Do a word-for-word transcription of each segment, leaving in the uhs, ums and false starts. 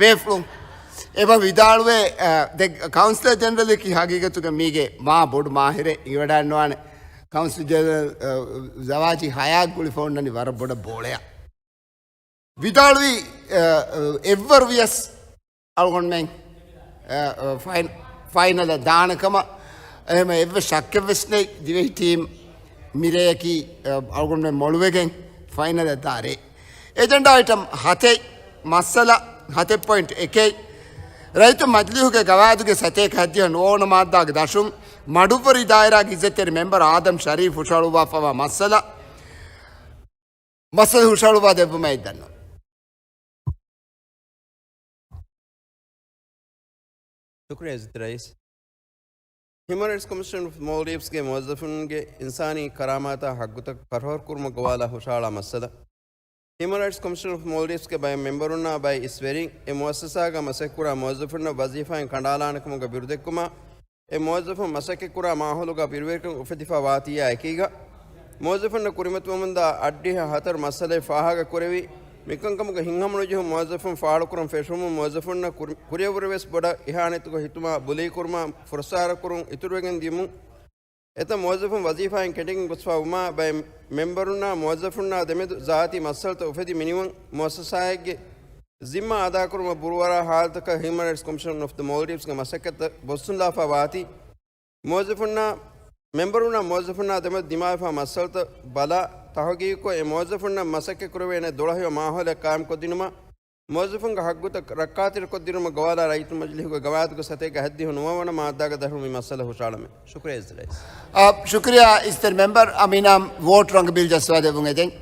ބޭފުޅުން އެބަ ވިދާޅުވޭ، އަ، ދެ ކައުންސިލަރ ޖެނެރަލަކީ ހަގީގަތުގަ މީގެ މާ ބޮޑު މާހިރެއް އިވަޑާންވާނެ. ކައުންސިލަރ ޖެނެރަލް، އަ، ޒަވާޖީ ހަޔާތް ގުޅިފަ އޮންނަނީ ވަރަށް ބޮޑަށް ބޯޅަޔަށް. ވިދާޅުވީ، އަ، އަ، އެއްވަރު ވިޔަސް އަޅުގަނޑުމެން، އަ، އަ، ފައިން-، ފައިނަލަށް ދާނެ ކަމަށް. އެހެން އެއްވެސް ޝައްކެއްވެސް ނެތް. ދިވެހި ޓީމް މިރެޔަކީ، އަ، އަޅުގަނޑުމެން މޮޅުވެގެން ފައިނަލަށް ދާ ރޭ. އެޖެންޑާ އައިޓަމް ހަތެއް، މައްސަލަ ހަތެއް ޕޮއިންޓް އެކެއް. ރައްޔިތު މަޖިލީހުގެ ގަވާއިދުގެ ސަތޭކަ ހަތްދިހަ ނުވަވަނަ މާއްދާގެ ދަށުން މަޑުއްވަރި ދާއިރާގެ އިއްޒަތްތެރި މެމްބަރު އާދަމް ޝަރީފް ހުށަހަޅުއްވާފައިވާ މައްސަލަ، މައްސަލަ ހުށަހަޅުއްވާ ދެއްވުމަށް އެއްދަންނަ. ޝުކުރިއްޔާ އިއްޒަތްތެރި ރައީސް. ހިއުމަން ރައިޓްސް ކޮމިޝަން އޮފް މޯލްޑިވްސްގެ މުވައްޒަފުންގެ އިންސާނީ ކަރާމާތާ ހައްގުތައް ފަރުހަރުކުރުމަށް ގޮވާލާ ހުށަހަޅާ މައްސަލަ. ހިއުމަން ރައިޓްސް ކޮމިޝަން އޮފް މޯލްޑިވްސްގެ ބައެއް މެމްބަރުންނާ ބައެއް އިސްވެރިން އެ މުއައްސަސާގަ މަސައްކަތްކުރާ މުވައްޒަފުންނަށް ވަޒީފާއިން ކަނޑާލާނެކަމުގެ ބިރުދެއްކުމާ، އެ މުވައްޒަފުން މަސައްކަތްކުރާ މާހައުލުގަ ބިރުވެރިކަން އުފެދިފަ ވާތީއާ އެކީގަ، މުވައްޒަފުންނަށް ކުރިމަތިވަމުންދާ އަށްޑިހަ ހަތަރު މައްސަލައެއް ފާހަގަކުރެވި، މިކަންކަމުގަ ހިތްހަމަނުޖެހުން މުވައްޒަފުން ފާޅުކުރަން ފެށުމުން މުވައްޒަފުންނަށް ކުރި-، ކުރިއަށްވުރެވެސް ބޮޑަށް އިހާނެތިކޮށް ހިތުމާ ބުލީކުރުމާ، ފުރައްސާރަކުރުން އިތުރުވެގެން ދިޔުމުން، އެތައް މުވައްޒަފުން ވަޒީފާއިން ކެނޑިގެން ގޮސްފަ ވުމާ، ބައެއް މެމްބަރުންނާ މުވައްޒަފުންނާ ދެމެދު ޒާތީ މައްސަލަތައް އުފެދި މިނިވަން މުއައްސަސާއެއްގެ ޒިންމާ އަދާކުރުމަށް ބުރޫއަރާ ހާލަތަކަށް ހިއުމަން ރައިޓްސް ކޮމިޝަން އޮފް ދަ މޯލްޑިވްސްގެ މަސައްކަތްތައް ބޮއްސުންލާފަ ވާތީ، މުވައްޒަފުންނާ، މެމްބަރުންނާ މުވައްޒަފުންނާ ދެމެދު ދިމާވެފާ މައްސަލަތައް ބަލާ، ތަހުގީގުކޮށް، އެ މުވައްޒަފުންނަށް މަސައްކަތް ކުރެވޭނެ ދުޅަހެޔޮ މާހައުލެއް ޤާއިމްކޮށްދިނުމަށް، މުވައްޒަފުންގެ ހައްގުތައް ރައްކާތެރިކޮށްދިނުމަށް ގޮވާލާ ރައްޔިތު މަޖިލީހުގެ ގަވާއިދުގެ ސަތޭކަ ހަތްދިހަ ނުވަވަނަ މާއްދާގެ ދަށުން މި މައްސަލަ ހުށަހަޅަމޭ. ޝުކުރިއްޔާ އިއްޒަތްތެރި ރައީސް. އާ، ޝުކުރިއްޔާ އިއްޒަތްތެރި މެމްބަރު. އަމިއްލަ ވޯޓް ރަނގަޅު ބިލް ޖައްސަވާ ދެއްވުން އެދެން.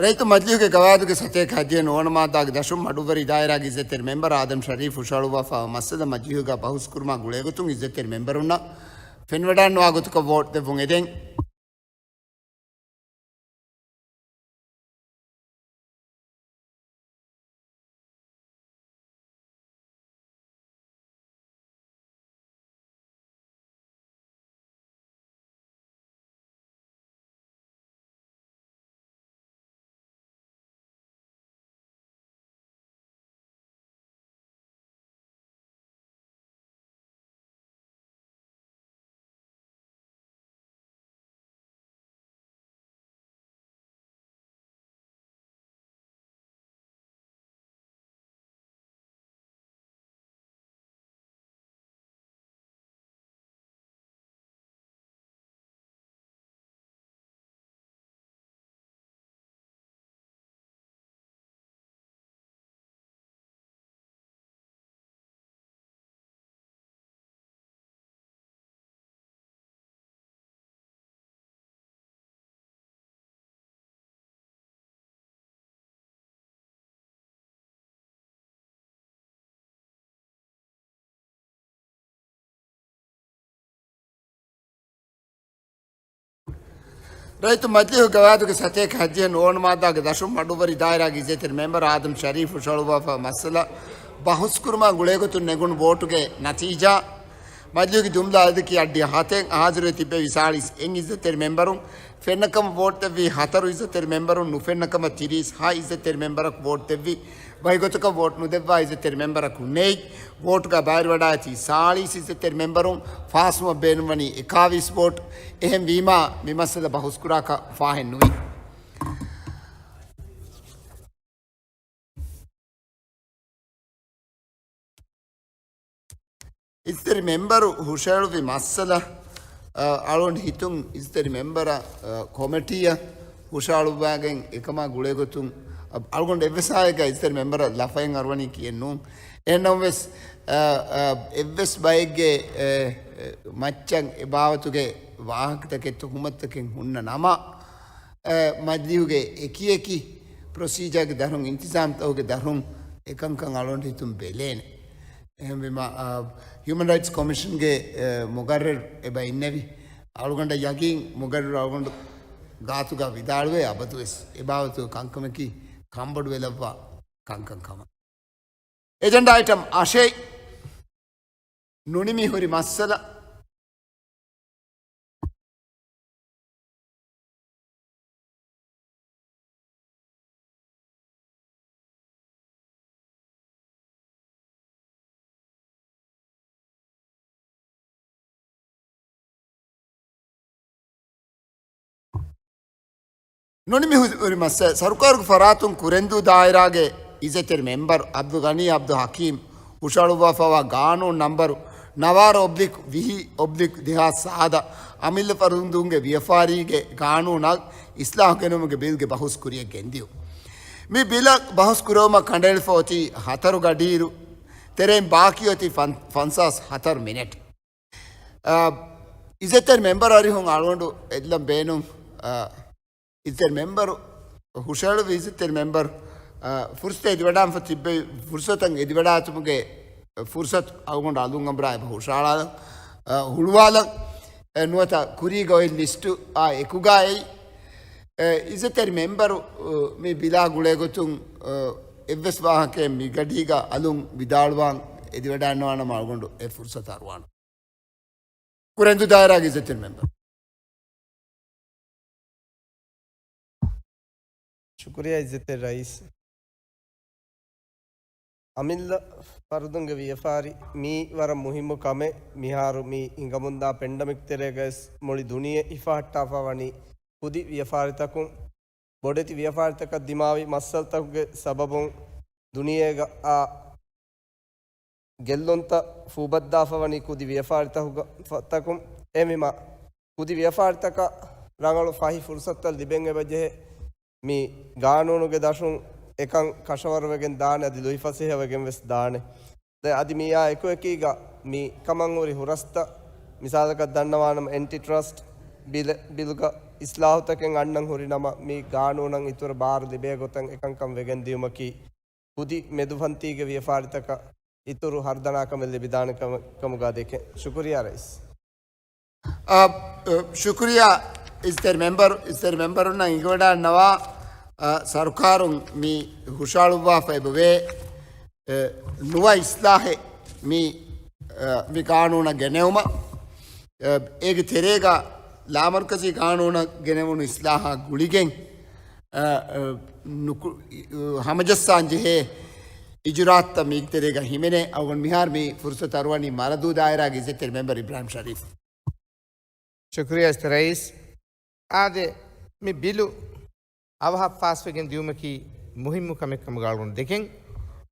ރައްޔިތު މަޖިލީހުގެ ގަވާއިދުގެ ސަތޭކަ ހައްދިހަ ނުވަނަ މާއްދާގެ ދަށުން މަޑުއްވަރި ދާއިރާގެ އިއްޒަތްތެރި މެމްބަރ އާދަމް ޝަރީފް ހުށަހަޅުއްވާފައިވާ މައްސަލަ މަޖިލީހުގަ ބަހުސްކުރުމާ ގުޅޭގޮތުން އިއްޒަތްތެރި މެމްބަރުންނަށް ފެންވަޑާން ނުވާ ގޮތަކަށް ވޯޓް ދެއްވުން އެދެން. ރައްޔިތު މަޖިލީހު ގަވާއިދުގެ ސަތޭކަ ހައްދިހަ ނުވަނަ މާއްދާގެ ދަށުން މަޑުއްވަރި ދާއިރާގެ އިއްޒަތްތެރި މެމްބަރ އާދަމް ޝަރީފް ހުށަހަޅުއްވާފަ މައްސަލަ ބަހުސްކުރުމާ ގުޅޭގޮތުން ނެގުނު ވޯޓުގެ ނަތީޖާ، މަޖިލީހުގެ ޖުމްލަ އަދަދަކީ އައްޑިހަ ހަތެއް، ހާޒިރުވެ ތިއްބެވި ސާޅީސް އެއް އިއްޒަތްތެރި މެމްބަރުން، ފެންނަކަމަށް ވޯޓް ދެއްވި ހަތަރު އިއްޒަތްތެރި މެމްބަރުން، ނުފެންނަކަމަށް ތިރީސް ހަ އިއްޒަތްތެރި މެމްބަރަކު ވޯޓް ދެއްވި، ވަކި ގޮތަކަށް ވޯޓް ނުދެއްވާ އިއްޒަތްތެރި މެމްބަރަކު ނެތް. ވޯޓުގަ ބައިވެރިވަޑައިގަތީ ސާޅީސް އިއްޒަތްތެރި މެމްބަރުން، ފާސްވުމަށް ބޭނުންވަނީ އެކާވީސް ވޯޓް. އެހެންވީމާ، މި މައްސަލަ ބަހުސްކުރާކަށް ފާހެއް ނުވި. އިއްޒަތްތެރި މެމްބަރު ހުށަހެޅުއްވި މައްސަލަ، އަ، އަޅުގަނޑު ހިތުން އިއްޒަތްތެރި މެމްބަރަށް، އަ، ކޮމިޓީއަށް ހުށަހަޅުއްވާގެން އެކަމާ ގުޅޭގޮތުން، އަ، އަޅުގަނޑު އެއްވެސް އާއެއްގަ އިއްޒަތްތެރި މެމްބަރަށް ލަފައެއް އަރުވަނީ ކިއެއް ނޫން. އެހެންނަމަވެސް، އަ، އަ، އެއްވެސް ބައެއްގެ، އެ، އެ، މައްޗަށް އެ ބާވަތުގެ ވާހަކަތަކެއް ތުހުމަތުތަކެއް ހުންނަ ނަމަ، އެ، މަޖިލީހުގެ އެކިއެކި ޕްރޮސީޖާގެ ދަށުން، އިންތިޒާމްތަކުގެ ދަށުން އެކަންކަން އަޅުގަނޑު ހިތުން ބެލޭނެ. އެހެންވީމަ، އާ، ހިއުމަން ރައިޓްސް ކޮމިޝަންގެ، އެ، މުގައްރަރު އެބަ އިންނެވި. އަޅުގަނޑަށް ޔަގީން މުގައްރަރު އަޅުގަނޑު ގާތުގަ ވިދާޅުވޭ އަބަދުވެސް އެބާވަތުގެ ކަންކަމަކީ ކަންބޮޑުވެލައްވާ ކަންކަން ކަމަށް. އެޖެންޑާ އައިޓަމް އަށެއް. ނުނިމި ހުރި މައްސަލަ. ނުނިމި ހުރި މައްސަލަ، ސަރުކާރުގެ ފަރާތުން ކުރެންދޫ ދާއިރާގެ އިއްޒަތްތެރި މެމްބަރު އަބްދުލް ޣަނީ އަބްދުލް ހަކީމް ހުށަހަޅުއްވާފައިވާ ގާނޫނު ނަންބަރު ނަވާރަ އޮބްލިކް ވިހި އޮބްލިކް ދެހާސް ސާދަ އަމިއްލަ ފަރުދުންގެ ވިޔަފާރީގެ ގާނޫނަށް އިސްލާހު ގެނުމުގެ ބިލްގެ ބަހުސް ކުރިޔަށް ގެންދިޔުން. މި ބިލަށް ބަހުސް ކުރެވުމަށް ކަނޑައެޅިފަ އޮތީ ހަތަރު ގަޑިއިރު، ތެރެއިން ބާކީ އޮތީ ފަން-، ފަންސާސް ހަތަރު މިނެޓް. އާ، އިއްޒަތްތެރި މެމްބަރު އަރިހުން އަޅުގަނޑު އެއްލަން ބޭނުން، އާ، އިއްޒަތްތެރި މެމްބަރު، ހުށަހެޅުއްވި އިއްޒަތްތެރި މެމްބަރު، އާ، ފުރުސަތަށް އެދިވަޑާންފަ ތިއްބެވި ފުރުސަތަށް އެދިވަޑާގަތުމުގެ ފުރުސަތު އަޅުގަނޑު އަލުން އަނބުރާ އެބަ ހުށަހަޅާލަން، އާ، ހުޅުވާލަން، އެ، ނުވަތަ ކުރީގަ އޮތް ލިސްޓު އާ އެކުގައި، އެ، އިއްޒަތްތެރި މެމްބަރު، އު، މި ބިލާ ގުޅޭގޮތުން، އު، އެއްވެސް ވާހަކައެއް މިގަޑީގަ އަލުން ވިދާޅުވާން އެދިވަޑާންނަވާނަމަ އަޅުގަނޑު އެ ފުރުސަތު އަރުވާނަން. ކުރެންދޫ ދާއިރާގެ އިއްޒަތްތެރި މެމްބަރު. ޝުކުރިއްޔާ އިއްޒަތްތެރި ރައީސް. އަމިއްލަ ފަރުދުންގެ ވިޔަފާރި މީ ވަރަށް މުހިއްމު ކަމެއް. މިހާރު މި ހިނގަމުންދާ ޕެންޑަމިކް ތެރޭގައި މުޅި ދުނިޔެ ހިފަހައްޓާފަ ވަނީ ކުދި ވިޔަފާރިތަކުން. ބޮޑެތި ވިޔަފާރިތަކަށް ދިމާވި މައްސަލަތަކުގެ ސަބަބުން ދުނިޔޭގަ އާ ގެއްލުންތައް ފޫބައްދާފަ ވަނީ ކުދި ވިޔަފާރިތަކުގަ-، ތަކުން. އެހެންވީމާ، ކުދި ވިޔަފާރިތަކަށް ރަނގަޅު ފަހި ފުރުސަތުތައް ލިބެން އެބަޖެހޭ. މި ގާނޫނުގެ ދަށުން އެކަން ކަށަވަރުވެގެން ދާނެ، އަދި ލުއިފަސޭހަވެގެން ވެސް ދާނެ. ދެން އަދި މިއާ އެކުއެކީގަ މި ކަމަށް ހުރި ހުރަސްތައް މިސާލަކަށް ދަންނަވާނަމަ، އެންޓި ޓްރަސްޓް ބިލް، ބިލްގަ އިސްލާހުތަކެއް އަންނަން ހުރި ނަމަ، މި ގާނޫނަށް އިތުރަށް ބާރު ލިބޭ ގޮތަށް އެކަންކަން ވެގެން ދިޔުމަކީ، ކުދި މެދުފަންތީގެ ވިޔަފާރިތަކަށް އިތުރު ހަރުދަނާކަމެއް ލިބިދާނެ ކަމަށް، ކަމުގަ ދެކެން. ޝުކުރިޔާ ރައީސް. އަ، އަ، ޝުކުރިޔާ އިއްޒަތްތެރި މެމްބަރު، އިއްޒަތްތެރި މެމްބަރުންނަށް އިނގިވަޑާންނަވާ، އަ، ސަރުކާރުން މި ހުށަހަޅުއްވާފަ އެބަވޭ، އެ، ނުވަ އިސްލާހެއް މި، އަ، މި ގާނޫނަށް ގެނެވުމަށް، އަ، އޭގެ ތެރޭގަ ލާމަރުކަޒީ ގާނޫނަށް ގެނެވުނު އިސްލާހާ ގުޅިގެން، އަ، އަ، ނުކު-، އަ، ހަމަޖައްސާން ޖެހޭ އިޖުރާއަތްތައް މީގެ ތެރޭގަ ހިމެނޭ. އަޅުގަނޑު މިހާރު މި ފުރުސަތު އަރުވަނީ މަރަދޫ ދާއިރާގެ އިއްޒަތްތެރި މެމްބަރު އިބްރާހިމް ޝަރީފް. ޝުކުރިޔާ އިއްޒަތްތެރި ރައީސް. އާދެ، މި ބިލު އަވަހަށް ފާސްވެގެން ދިޔުމަކީ މުހިއްމު ކަމެއް ކަމުގަ އަޅުގަނޑު ދެކެން.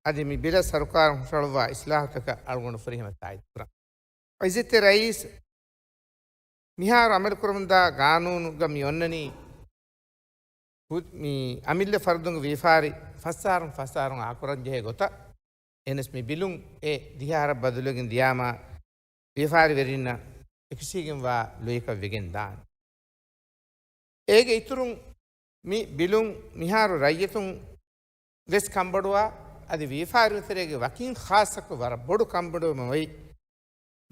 އަދި މި ބިލަށް ސަރުކާރުން ހުށަހަޅުއްވާ އިސްލާހުތަކަށް އަޅުގަނޑު ފުރިހަމަ ތާއީދު ކުރަން. އިއްޒަތްތެރި ރައީސް، މިހާރު އަމަލުކުރަމުންދާ ގާނޫނުގަ މި އޮންނަނީ، ކު-، މި އަމިއްލަ ފަރުދުންގެ ވިޔަފާރި ފަސް އަހަރުން ފަސް އަހަރުން އާކުރަން ޖެހޭ ގޮތަށް. އެހެނަސް މި ބިލުން އެ ދިހަ އަހަރަށް ބަދަލުވެގެން ދިޔާމާ، ވިޔަފާރިވެރިންނަށް އެކަށީގެންވާ ލުޔަކަށް ވެގެން ދާނެ. އޭގެ އިތުރުން، މި ބިލުން މިހާރު ރައްޔިތުން ވެސް ކަންބޮޑުވާ، އަދި ވިޔަފާރިތެރޭގެ ވަކިން ޚާއްޞަކޮށް ވަރަށް ބޮޑު ކަންބޮޑުވުމެއް އޮތް.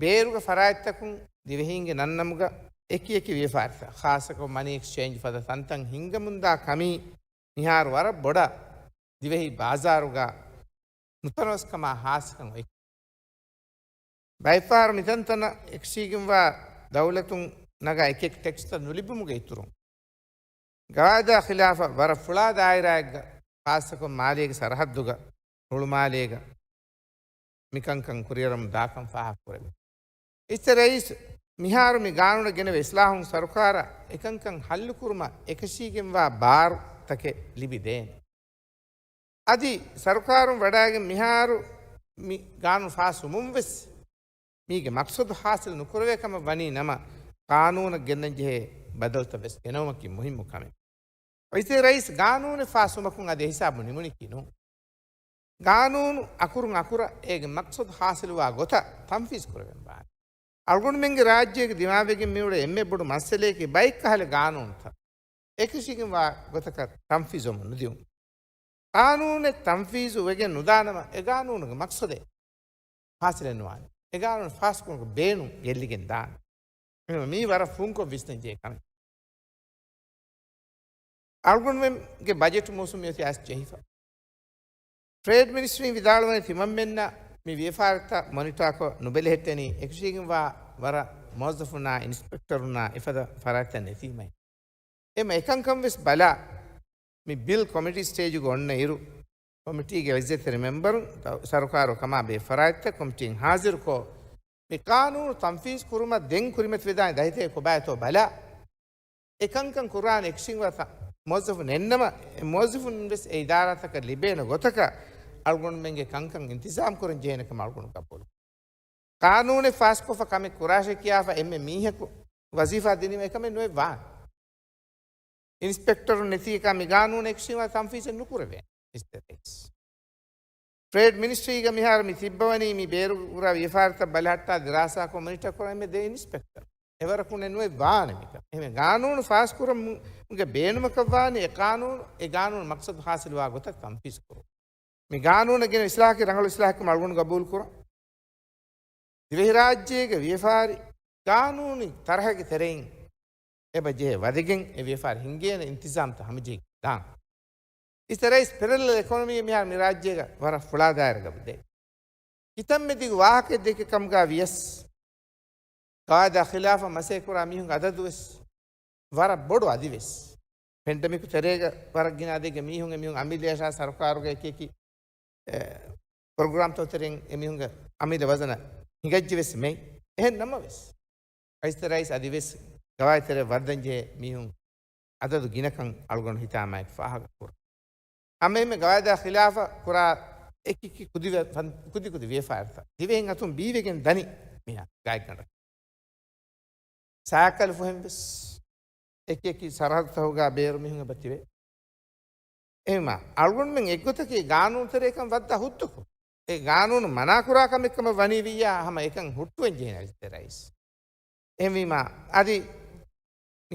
ބޭރުގެ ފަރާތްތަކުން ދިވެހީންގެ ނަންނަމުގަ އެކި އެކި ވިޔަފާރިތައް، ޚާއްޞަކޮށް މަނީ އެކްސްޗޭންޖް ފަދަ ތަންތަން ހިންގަމުންދާ ކަމީ މިހާރު ވަރަށް ބޮޑަށް ދިވެހި ބާޒާރުގަ ނުތަނަވަސްކަމާ ހާއްސަކަން އޮތް. ބައެއްފަހަރު މިތަންތަނަށް އެކަށީގެންވާ ދައުލަތުން ނަގާ އެކިއެކި ޓެކްސްތައް ނުލިބުމުގެ އިތުރުން، ގަވާއިދާ ޚިލާފަށް ވަރަށް ފުޅާ ދާއިރާއެއްގަ، ޚާއްޞަކޮށް މާލޭގެ ސަރަހައްދުގަ، ހުޅުމާލޭގަ މިކަންކަން ކުރިއަރަމުން ދާކަން ފާހަގަކުރެވޭ. އިއްޒަތްތެރި ރައީސް، މިހާރު މި ގާނޫނަށް ގެނެވޭ އިސްލާހުން ސަރުކާރަށް އެކަންކަން ހައްލުކުރުމަށް އެކަށީގެންވާ ބާރުތަކެއް ލިބިދޭނެ. އަދި ސަރުކާރުން ވަޑައިގެން މިހާރު މި ގާނޫނު ފާސްވުމުން ވެސް މީގެ މަޤްޞަދު ހާސިލް ނުކުރެވޭ ކަމަށް ވަނީ ނަމަ، ޤާނޫނަށް ގެންނަން ޖެހޭ ބަދަލުތައް ވެސް ގެނައުމަކީ މުހިއްމު ކަމެއް. އިއްޒަތްތެރި ރައީސް، ގާނޫނެއް ފާސްވުމަކުން އަދި އެ ހިސާބު ނިމުނީކީ ނޫން. ގާނޫނު އަކުރުން އަކުރަށް އޭގެ މަޤްޞަދު ހާސިލުވާ ގޮތަށް ތަންފީޒު ކުރެވެން ވާނެ. އަޅުގަނޑުމެންގެ ރާއްޖޭގެ ދިމާވެގެން މިއުޅޭ އެންމެ ބޮޑު މައްސަލައަކީ ބައެއްކަހަލަ ގާނޫނުތައް އެކަށީގެންވާ ގޮތަކަށް ތަންފީޒުވަމުން ނުދިއުން. ޤާނޫނެއް ތަންފީޒު ވެގެން ނުދާނަމަ، އެ ގާނޫނުގެ މަޤްޞަދެއް ހާސިލެއް ނުވާނެ. އެ ގާނޫނު ފާސްކުރުމުގެ ބޭނުން ގެއްލިގެން ދާނެ. އެހެންވެ، މީ ވަރަށް ފުންކޮށް ވިސްނަން ޖެހޭ ކަމެއް. އަޅުގަނޑުމެންގެ ބަޖެޓު މޫސުމް އޮތީ އައިސް ޖެހިފަ. ޓްރޭޑް މިނިސްޓްރީން ވިދާޅުވަނީ ތިމަންމެންނަށް މި ވިޔަފާރިތައް މޮނިޓާކޮށް ނުބެލެހެއްޓެނީ އެކަށީގެންވާ ވަރަށް މުވައްޒަފުންނާ އިންސްޕެކްޓަރުންނާ އެފަދަ ފަރާތްތައް ނެތީމައި. އެމަ އެކަންކަން ވެސް ބަލާ، މި ބިލް ކޮމިޓީ ސްޓޭޖުގަ އޮންނަ އިރު، ކޮމިޓީގެ އިއްޒަތްތެރި މެމްބަރުން ސަރުކާރު ކަމާ ބޭ ފަރާތްތައް ކޮމިޓީން ހާޒިރުކޮށް، މި ޤާނޫނު ތަންފީޒު ކުރުމަށް ދެން ކުރިމަތިވެދާނެ ދަތިތައް ކޮބާތޯ ބަލާ، އެ ކަންކަން ކުރާނެ އެކަށީގެންވާ މުވައްޒަފުން ނެތްނަމަ، އެ މުވައްޒަފުން ވެސް އެ އިދާރާތަކަށް ލިބޭނެ ގޮތަކަށް އަޅުގަނޑުމެންގެ ކަންކަން އިންތިޒާމް ކުރަން ޖެހޭނެ ކަމަށް އަޅުގަނޑު ގަބޫލު. ޤާނޫނެއް ފާސްކޮށްފަ ކަމެއް ކުރާށޭ ކިޔާފަ އެންމެ މީހަކު ވަޒީފާ ދިނީމަ އެކަމެއް ނުއެއް ވާނެ. އިންސްޕެކްޓަރުން ނެތީކާ މި ގާނޫނަށް އެކަށީގެންވާ ތަންފީޒެއް ނުކުރެވޭނެ. އިއްޒަތްތެރި ރައީސް. ޓްރޭޑް މިނިސްޓްރީގަ މިހާރު މި ތިއްބަވަނީ މި ބޭރު ކުރާ ވިޔަފާރިތައް ބަލަހައްޓާ ދިރާސާކޮށް މޮނިޓަރ ކުރާ އެންމެ ދެ އިންސްޕެކްޓަރު. އެވަރަކުން ނުއެއް ވާނެ މިކަން. އެހެން ގާނޫނު ފާސްކުރުމުގެ ބޭނުމަކަށް ވާނީ އެ ޤާނޫނު، އެ ގާނޫނު މަޤްޞަދު ހާސިލުވާ ގޮތަށް ތަންފީޒު ކުރުން. މި ގާނޫނަށް ގެނެވި އިސްލާހަކީ ރަނގަޅު އިސްލާހަކަށް އަޅުގަނޑު ގަބޫލު ކުރަން. ދިވެހިރާއްޖޭގެ ވިޔަފާރި ގާނޫނީ ތަރަހަގެ ތެރެއިން އެބަ ޖެހޭ ވަދެގެން އެ ވިޔަފާރި ހިންގޭނެ އިންތިޒާމްތައް ހަމަޖެހިގެން ދާން. އިއްޒަތްތެރި ރައީސް، ޕެރަލަލް އެކޮނޮމީ މިހާރު މި ރާއްޖޭގަ ވަރަށް ފުޅާ ދާއިރާގަ ދޭ. ކިތަންމެ ދިގު ވާހަކައެއް ދެއްކި ކަމުގަ ވިޔަސް، ގަވާއިދާ ޚިލާފަށް މަސައްކަތް ކުރާ މީހުންގެ އަދަދު ވެސް ވަރަށް ބޮޑު އަދިވެސް. ޕެންޑެމިކް ތެރޭގަ ވަރަށް ގިނަ އަދެއްގެ މީހުން އެމީހުން އަމިއްލަޔަށާ ސަރުކާރުގެ އެކި އެކި، އެ، ޕްރޮގްރާމްތައް ތެރެއިން އެމީހުންގެ އަމިއްލަ ވަޒަނަށް ހިނގައްޖެ ވެސް މެއި. އެހެން ނަމަވެސް، އިއްޒަތްތެރި ރައީސް އަދިވެސް ގަވާއިދު ތެރެއަށް ވަރަށް ދަން ޖެހޭ މީހުން އަދަދު ގިނަކަން އަޅުގަނޑު ހިތާމައެކު ފާހަގަ ކުރަން. ހަމައެހެންމެ ގަވާއިދާ ޚިލާފަށް ކުރާ އެކި އެކި ކުދި ވެ-، ފަން-، ކުދި ކުދި ވިޔަފާރިތައް ދިވެހިން އަތުން ބީވެގެން ދަނީ މިހާ ގާތްގަނޑަކަށް. ސާކަލް ފުހެން ވެސް އެކި އެކި ސަރަހައްދުތަކުގަ ބޭރު މީހުން އެބަ ތިބޭ. އެހެންވީމާ، އަޅުގަނޑުމެން އެއްގޮތަކީ ގާނޫނު ތެރޭ ކަން ވައްދާ ހުއްދަކޮށް، އެ ގާނޫނު މަނާކުރާ ކަމެއް ކަމަށް ވަނީ ވިއްޔާ ހަމަ އެކަން ހުއްޓުވަން ޖެހޭނެ އިއްޒަތްތެރި ރައީސް. އެހެންވީމާ، އަދި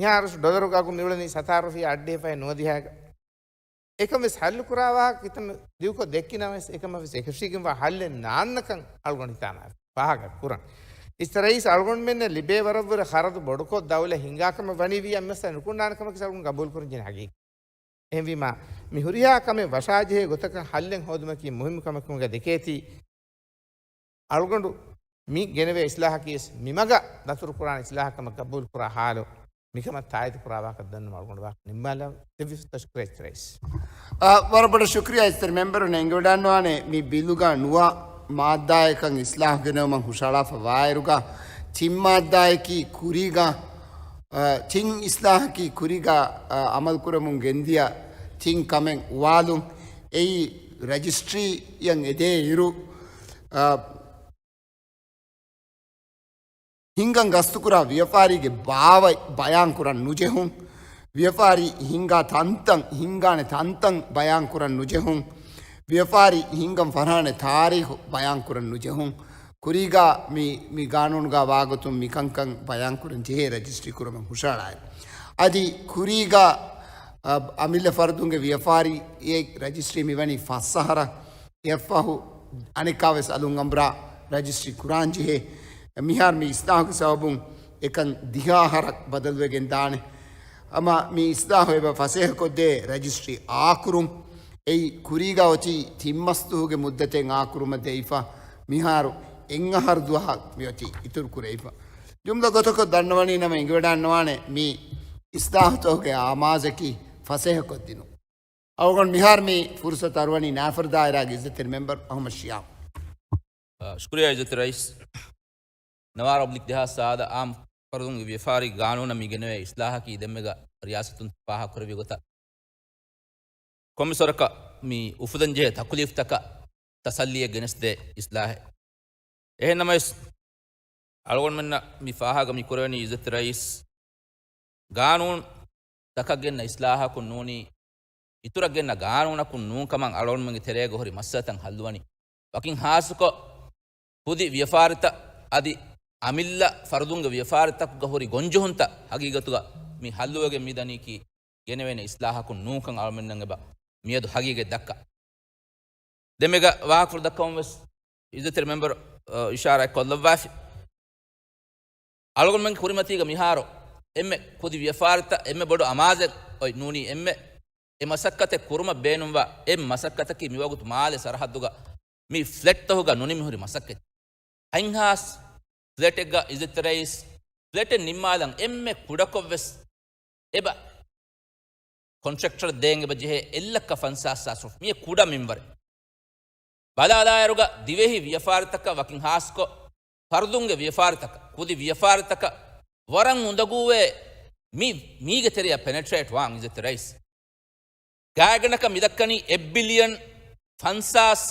މިހާރު ޑޮލަރުގެ އަގު މިއުޅެނީ ސަތާރަ ރުފިޔާ އަށްޑިހަ ފަހެއް ނުވަދިހައިގަ. އެކަން ވެސް ހައްލު ކުރާ ވާހަކަ ކިތަންމެ ދިގުކޮށް ދެއްކި ނަމަވެސް، އެކަމަށް ވެސް އެކަށީގެންވާ ހައްލެއް ނާންނަކަން އަޅުގަނޑު ހިތާނާ ފާހަގަ ކުރަން. އިއްޒަތްތެރި ރައީސް، އަޅުގަނޑުމެންނަށް ލިބޭ ވަރަށްވުރެ ޚަރަދު ބޮޑުކޮށް ދައުލަތް ހިންގާ ކަމެއް ވަނީ ވީ އެއްމައްސަލަ ނުކުންނާނެ ކަމަކީ އަޅުގަނޑު ގަބޫލުކުރަން ޖެހޭ ހަގީގަތެއް. އެހެންވީމާ، މި ހުރިހާ ކަމެއް ވަށާޖެހޭ ގޮތަކަށް ހައްލެއް ހޯދުމަކީ މުހިއްމު ކަމެއް ކަމުގަ ދެކޭތީ، އަޅުގަނޑު މި ގެނެވޭ އިސްލާހަކީ ވެސް މި މަގަށް ދަތުރު ކުރާނެ އިސްލާހަކަށް ގަބޫލު ކުރާ ހާލު މިކަމަށް ތާއީދު ކުރާ ވާހަކަ ދަންނަ އަޅުގަނޑު ވާހަކަ ނިންމާލަން. ދެއްވި ތަޝްކުރެއް ތެރެއިސް. އާ، ވަރަށް ބޮޑަށް ޝުކްރިޔާ އިއްޒަތްތެރި މެމްބަރުން. އެނގިވަޑައިގަންނަވާނެ މި ބިލުގަ ނުވަ މާއްދާއަކަށް އިސްލާހު ގެނައުމަށް ހުށަހަޅާފަ ވާއިރުގަ، ތިން މާއްދާއަކީ ކުރީގަ، އާ، ތިން އިސްލާހަކީ ކުރީގަ، އާ، އަމަލުކުރަމުން ގެންދިޔަ ތިން ކަމެއް އުވާލުން. އެއީ ރަޖިސްޓްރީއަށް އެދޭ އިރު، އާ، ހިންގަން ގަސްތުކުރާ ވިޔަފާރީގެ ބާވަތް ބަޔާންކުރަން ނުޖެހުން، ވިޔަފާރީ ހިންގާ ތަންތަން، ހިންގާނެ ތަންތަން ބަޔާންކުރަން ނުޖެހުން، ވިޔަފާރީ ހިންގަން ފަށާނެ ތާރީޚު ބަޔާންކުރަން ނުޖެހުން، ކުރީގަ މި، މި ގާނޫނުގަ ވާގޮތުން މިކަންކަން ބަޔާންކުރަން ޖެހޭ ރަޖިސްޓްރީ ކުރުމަށް ހުށަހަޅާއިރު. އަދި ކުރީގަ، އަ، އަމިއްލަ ފަރުދުންގެ ވިޔަފާރިއެއް ރަޖިސްޓްރީ މިވަނީ ފަސް އަހަރަށް. އެއަށްފަހު އަނެއްކާވެސް އަލުން އަނބުރާ ރަޖިސްޓްރީ ކުރާން ޖެހޭ. މިހާރު މި އިސްލާހުގެ ސަބަބުން އެކަން ދިހަ އަހަރަށް ބަދަލުވެގެން ދާނެ. ހަމަ މި އިސްލާހު އެބަ ފަސޭހަކޮށްދޭ ރަޖިސްޓްރީ އާކުރުން. އެއީ ކުރީގަ އޮތީ ތިން މަސްދުވަހުގެ މުއްދަތެއް އާކުރުމަށް ދެވިފަ. މިހާރު އެއް އަހަރު ދުވަހަށް މިއޮތީ އިތުރު ކުރެވިފަ. ޖުމްލަ ގޮތަކަށް ދަންނަވަނީ ނަމަ އެނގިވަޑައިގަންނަވާނެ މި އިސްލާހުތަކުގެ އާމާޒަކީ ފަސޭހަކޮށްދިނުން. އަޅުގަނޑު މިހާރު މި ފުރުސަތު އަރުވަނީ ނާފަރު ދާއިރާގެ އިއްޒަތްތެރި މެމްބަރު އަހުމަދު ޝިޔާމް. އަ، ޝުކުރިޔާ އިއްޒަތްތެރި ރައީސް. ނަވާރަ އޮބްލިކް ދެހާސް ސާދަ އާއްމު ފަރުދުންގެ ވިޔަފާރީ ގާނޫނަށް މި ގެނެވޭ އިސްލާހަކީ ދެންމެގަ ރިޔާސަތުން ފާހަގަކުރެއްވި ގޮތަށް، ކޮންމެސްވަރަކަށް މި އުފުލަންޖެހޭ ތަކުލީފްތަކަށް ތަސައްލީއެއް ގެނެސްދޭ އިސްލާހެއް. އެހެންނަމަވެސް، އަޅުގަނޑުމެންނަށް މި ފާހަގަ މި ކުރެވެނީ އިއްޒަތްތެރި ރައީސް، ގާނޫނު ތަކަށް ގެންނަ އިސްލާހަކުން ނޫނީ، އިތުރަށް ގެންނަ ގާނޫނަކުން ނޫން ކަމަށް އަޅުގަނޑުމެންގެ ތެރޭގަ ހުރި މައްސަލަތައް ހައްލުވަނީ. ވަކިން ހާއްސަކޮށް، ކުދި ވިޔަފާރިތައް އަދި އަމިއްލަ ފަރުދުންގެ ވިޔަފާރިތަކުގަ ހުރި ގޮންޖެހުންތައް ހަގީގަތުގަ މި ހައްލުވެގެން މިދަނީކީ ގެނެވޭނެ އިސްލާހަކުން ނޫންކަން އަޅުމެންނަށް އެބަ މިއަދު ހަގީގަތް ދައްކާ. ދެންމެގަ ވާހަކަފުޅު ދައްކަމުން ވެސް އިއްޒަތްތެރި މެމްބަރު، އަ، އިޝާރާތް ކޮށްލައްވާފި. އަޅުގަނޑުމެންގެ ކުރިމަތީގަ މިހާރު އެންމެ ކުދި ވިޔަފާރިތައް އެންމެ ބޮޑު އަމާޒެއް އޮތް ނޫނީ އެންމެ އެ މަސައްކަތެއް ކުރުމަށް ބޭނުންވާ އެއް މަސައްކަތަކީ މިވަގުތު މާލެ ސަރަހައްދުގަ މި ފްލެޓްތަކުގަ ނުނިމިހުރި މަސައްކަތް. ހަތްހާސް ފްލެޓެއްގަ އިއްޒަތްތެރި ރައީސް ފްލެޓެއް ނިންމާލަން އެންމެ ކުޑަކޮށްވެސް އެބަ ކޮންޓްރެކްޓަރަށް ދޭން އެބަ ޖެހޭ އެއްލައްކަ ފަންސާސް ހާސް ރުފިޔާ މިއެއް ކުޑަ މިންވަރެއް. ބަލާލާއިރުގަ ދިވެހި ވިޔަފާރިތަކަށް ވަކިން ހާސްކޮށް، ފަރުދުންގެ ވިޔަފާރިތަކަށް، ކުދި ވިޔަފާރިތަކަށް ވަރަށް އުނދަގޫވޭ މި، މީގެ ތެރެއަށް ޕެނެޓްރޭޓް ވާން އިއްޒަތްތެރި ރައީސް. ގާތްގަނޑަކަށް މިދައްކަނީ އެއް ބިލިއަން ފަންސާސް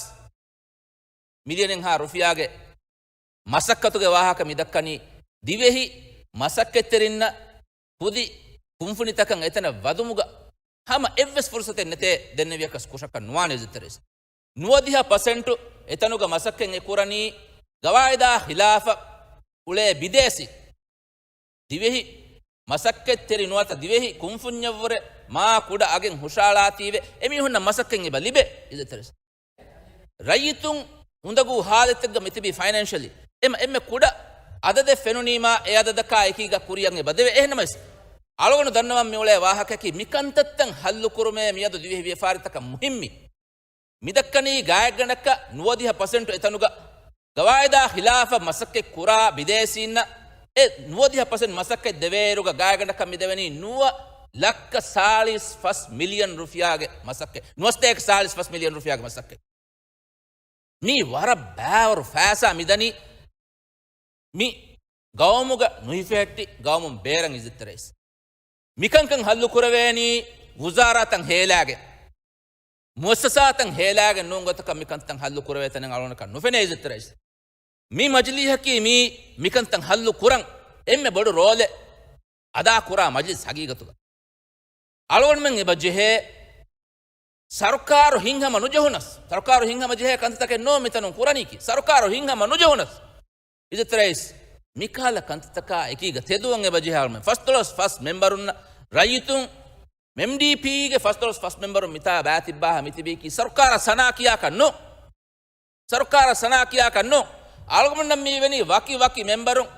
މިލިއަނެއްހާ ރުފިޔާގެ މަސައްކަތުގެ ވާހަކަ މިދައްކަނީ ދިވެހި މަސައްކަތްތެރިންނަށް ކުދި ކުންފުނިތަކަށް އެތަނަށް ވަދުމުގަ ހަމަ އެއްވެސް ފުރުސަތެއް ނެތޭ ދެންނެވިޔަކަސް ކުށަކަށް ނުވާނެ އިއްޒަތްތެރި ރައީސް. ނުވަދިހަ ޕަސެންޓު އެތަނުގަ މަސައްކަތް އެ ކުރަނީ ގަވާއިދާ ހިލާފަށް އުޅޭ ބިދޭސީ. ދިވެހި މަސައްކަތްތެރި ނުވަތަ ދިވެހި ކުންފުންޏަށްވުރެ މާ ކުޑަ އަގެއް ހުށައަޅާތީވެ އެމީހުންނަށް މަސައްކަތް އެބަ ލިބޭ އިއްޒަތްތެރި ރައީސް. ރައްޔިތުން އުނދަގޫ ހާލަތެއްގަ މިތިބީ ފައިނޭންޝަލީ. އެމަ، އެންމެ ކުޑަ އަދަދެއް ފެނުނީމާ އެ އަދަދަކާ އެކީގަ ކުރިއަށް އެބަ ދެވޭ. އެހެންނަމަވެސް، އަޅުގަނޑު ދަންނަވަން މިއުޅޭ ވާހަކައަކީ މިކަންތައްތައް ހައްލުކުރުމޭ މިއަދު ދިވެހި ވިޔަފާރިތަކަށް މުހިއްމީ. މިދައްކަނީ ގާތްގަނޑަކަށް ނުވަދިހަ ޕަސެންޓު އެތަނުގަ ގަވާއިދާ ހިލާފަށް މަސައްކަތް ކުރާ ބިދޭސީންނަށް އެ ނުވަދިހަ ޕަސެންޓް މަސައްކަތް ދެވޭއިރުގަ ގާތްގަނޑަކަށް މިދެވެނީ ނުވަ ލައްކަ ސާޅީސް ފަސް މިލިއަން ރުފިޔާގެ މަސައްކަތް. ނުވަސަތޭކަ ސާޅީސް ފަސް މިލިއަން ރުފިޔާގެ މަސައްކަތް. މީ ވަރަށް ބާވަރު ފައިސާ މިދަނީ މި ގައުމުގަ ނުހިފެހެއްޓި ގައުމުން ބޭރަށް އިއްޒަތްތެރި ރައީސް. މިކަންކަން ހައްލު ކުރެވޭނީ ވުޒާރާތައް ހޭލާގެން، މުއައްސަސާތައް ހޭލާގެން ނޫން ގޮތަކަށް މިކަންތައް ހައްލު ކުރެވޭ ތަނެއް އަޅުގަނޑަކަށް ނުފެނޭ އިއްޒަތްތެރި ރައީސް. މި މަޖިލީހަކީ މީ މިކަންތައް ހައްލު ކުރަން އެންމެ ބޮޑު ރޯލެއް އަދާ ކުރާ މަޖިލިސް ހަގީގަތުގަ. އަޅުގަނޑުމެން އެބަ ޖެހޭ ސަރުކާރު ހިތްހަމަ ނުޖެހުނަސް، ސަރުކާރު ހިތްހަމަ ޖެހޭ ކަންތައްތަކެއް ނޫން މިތަނުން ކުރަނީކީ. ސަރުކާރު ހިތްހަމަ ނުޖެހުނަސް، އިއްޒަތްތެރި ރައީސް، މިކަހަލަ ކަންތައްތަކާ އެކީގަ ތެދުވަން އެބަޖެހޭ އަޅުމެން. ފަސްދޮޅަސް ފަސް މެމްބަރުންނަށް ރައްޔިތުން، އެމްޑީޕީގެ ފަސްދޮޅަސް ފަސް މެމްބަރުން މިތާ ބާތިއްބާހާ މިތިބީކީ ސަރުކާރަށް ސަނާ ކިޔާކަށް ނޫން. ސަރުކާރަށް ސަނާ ކިޔާކަށް ނޫން. އަޅުގަނޑަށް މީ ވެނީ ވަކި ވަކި މެމްބަރުން.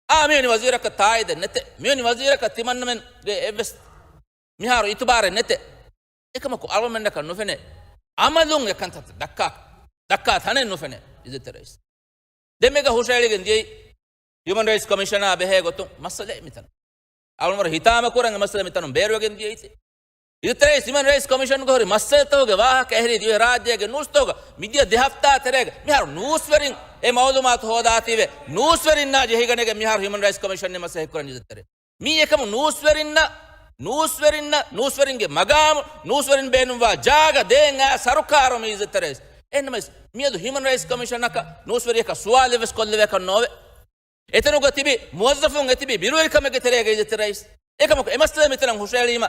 އާ، މިވެނި ވަޒީރަކަށް ތާއީދެއް ނެތެ. މިވެނި ވަޒީރަކަށް ތިމަންނަމެންގެ އެއްވެސް މިހާރު އިތުބާރެއް ނެތެ. އެކަމަކު އަޅުގަނޑަކަށް ނުފެނޭ އަމަލުން އެ ކަންތައްތައް ދައްކާ، ދައްކާ ތަނެއް ނުފެނޭ އިއްޒަތްތެރި ރައީސް. ދެން މީގަ ހުށައެޅިގެން ދިޔައީ ހިއުމަން ރައިޓްސް ކޮމިޝަނާ ބެހޭ ގޮތުން މައްސަލައެއް މިތަނުން. އަޅުގަނޑު ހިތާމަކުރަން އެ މައްސަލަ މިތަނުން ބޭރުވެގެން ދިޔައީތީ. އިއްޒަތްތެރި ރައީސް، ހިއުމަން ރައިޓްސް ކޮމިޝަންގަ ހުރި މައްސަލަތަކުގެ ވާހަކަ އެހެރީ ދިވެހި ރާއްޖޭގެ ނޫސްތަކުގަ މިދިޔަ ދެ ހަފްތާ ތެރޭގަ މިހާރު ނޫސްވެރިން އެ މައުލޫމާތު ހޯދާތީވެ، ނޫސްވެރިންނާ ޖެހިގަނެގެން މިހާރު ހިއުމަން ރައިޓްސް ކޮމިޝަން މަސައްކަތް ކުރަން އިއްޒަތްތެރި. މީ އެކަމު ނޫސްވެރިންނަށް، ނޫސްވެރިންނަށް، ނޫސްވެރިންގެ މަގާމު، ނޫސްވެރިން ބޭނުންވާ ޖާގަ ދޭން އާ ސަރުކާރު މި އިއްޒަތްތެރި ރައީސް. އެހެންނަމަވެސް، މިއަދު ހިއުމަން ރައިޓްސް ކޮމިޝަނަކަށް ނޫސްވެރިޔަކަށް ސުވާލެއްވެސް ކޮށްލެވޭކަށް ނޯވޭ. އެތަނުގަ ތިބި މުވައްޒަފުން އެތިބި ބިރުވެރިކަމެއްގެ ތެރޭގަ އިއްޒަތްތެރި ރައީސް. އެކަމަކު އެ މައްސަލަ މިތަނަށް ހުށައެޅީމަ،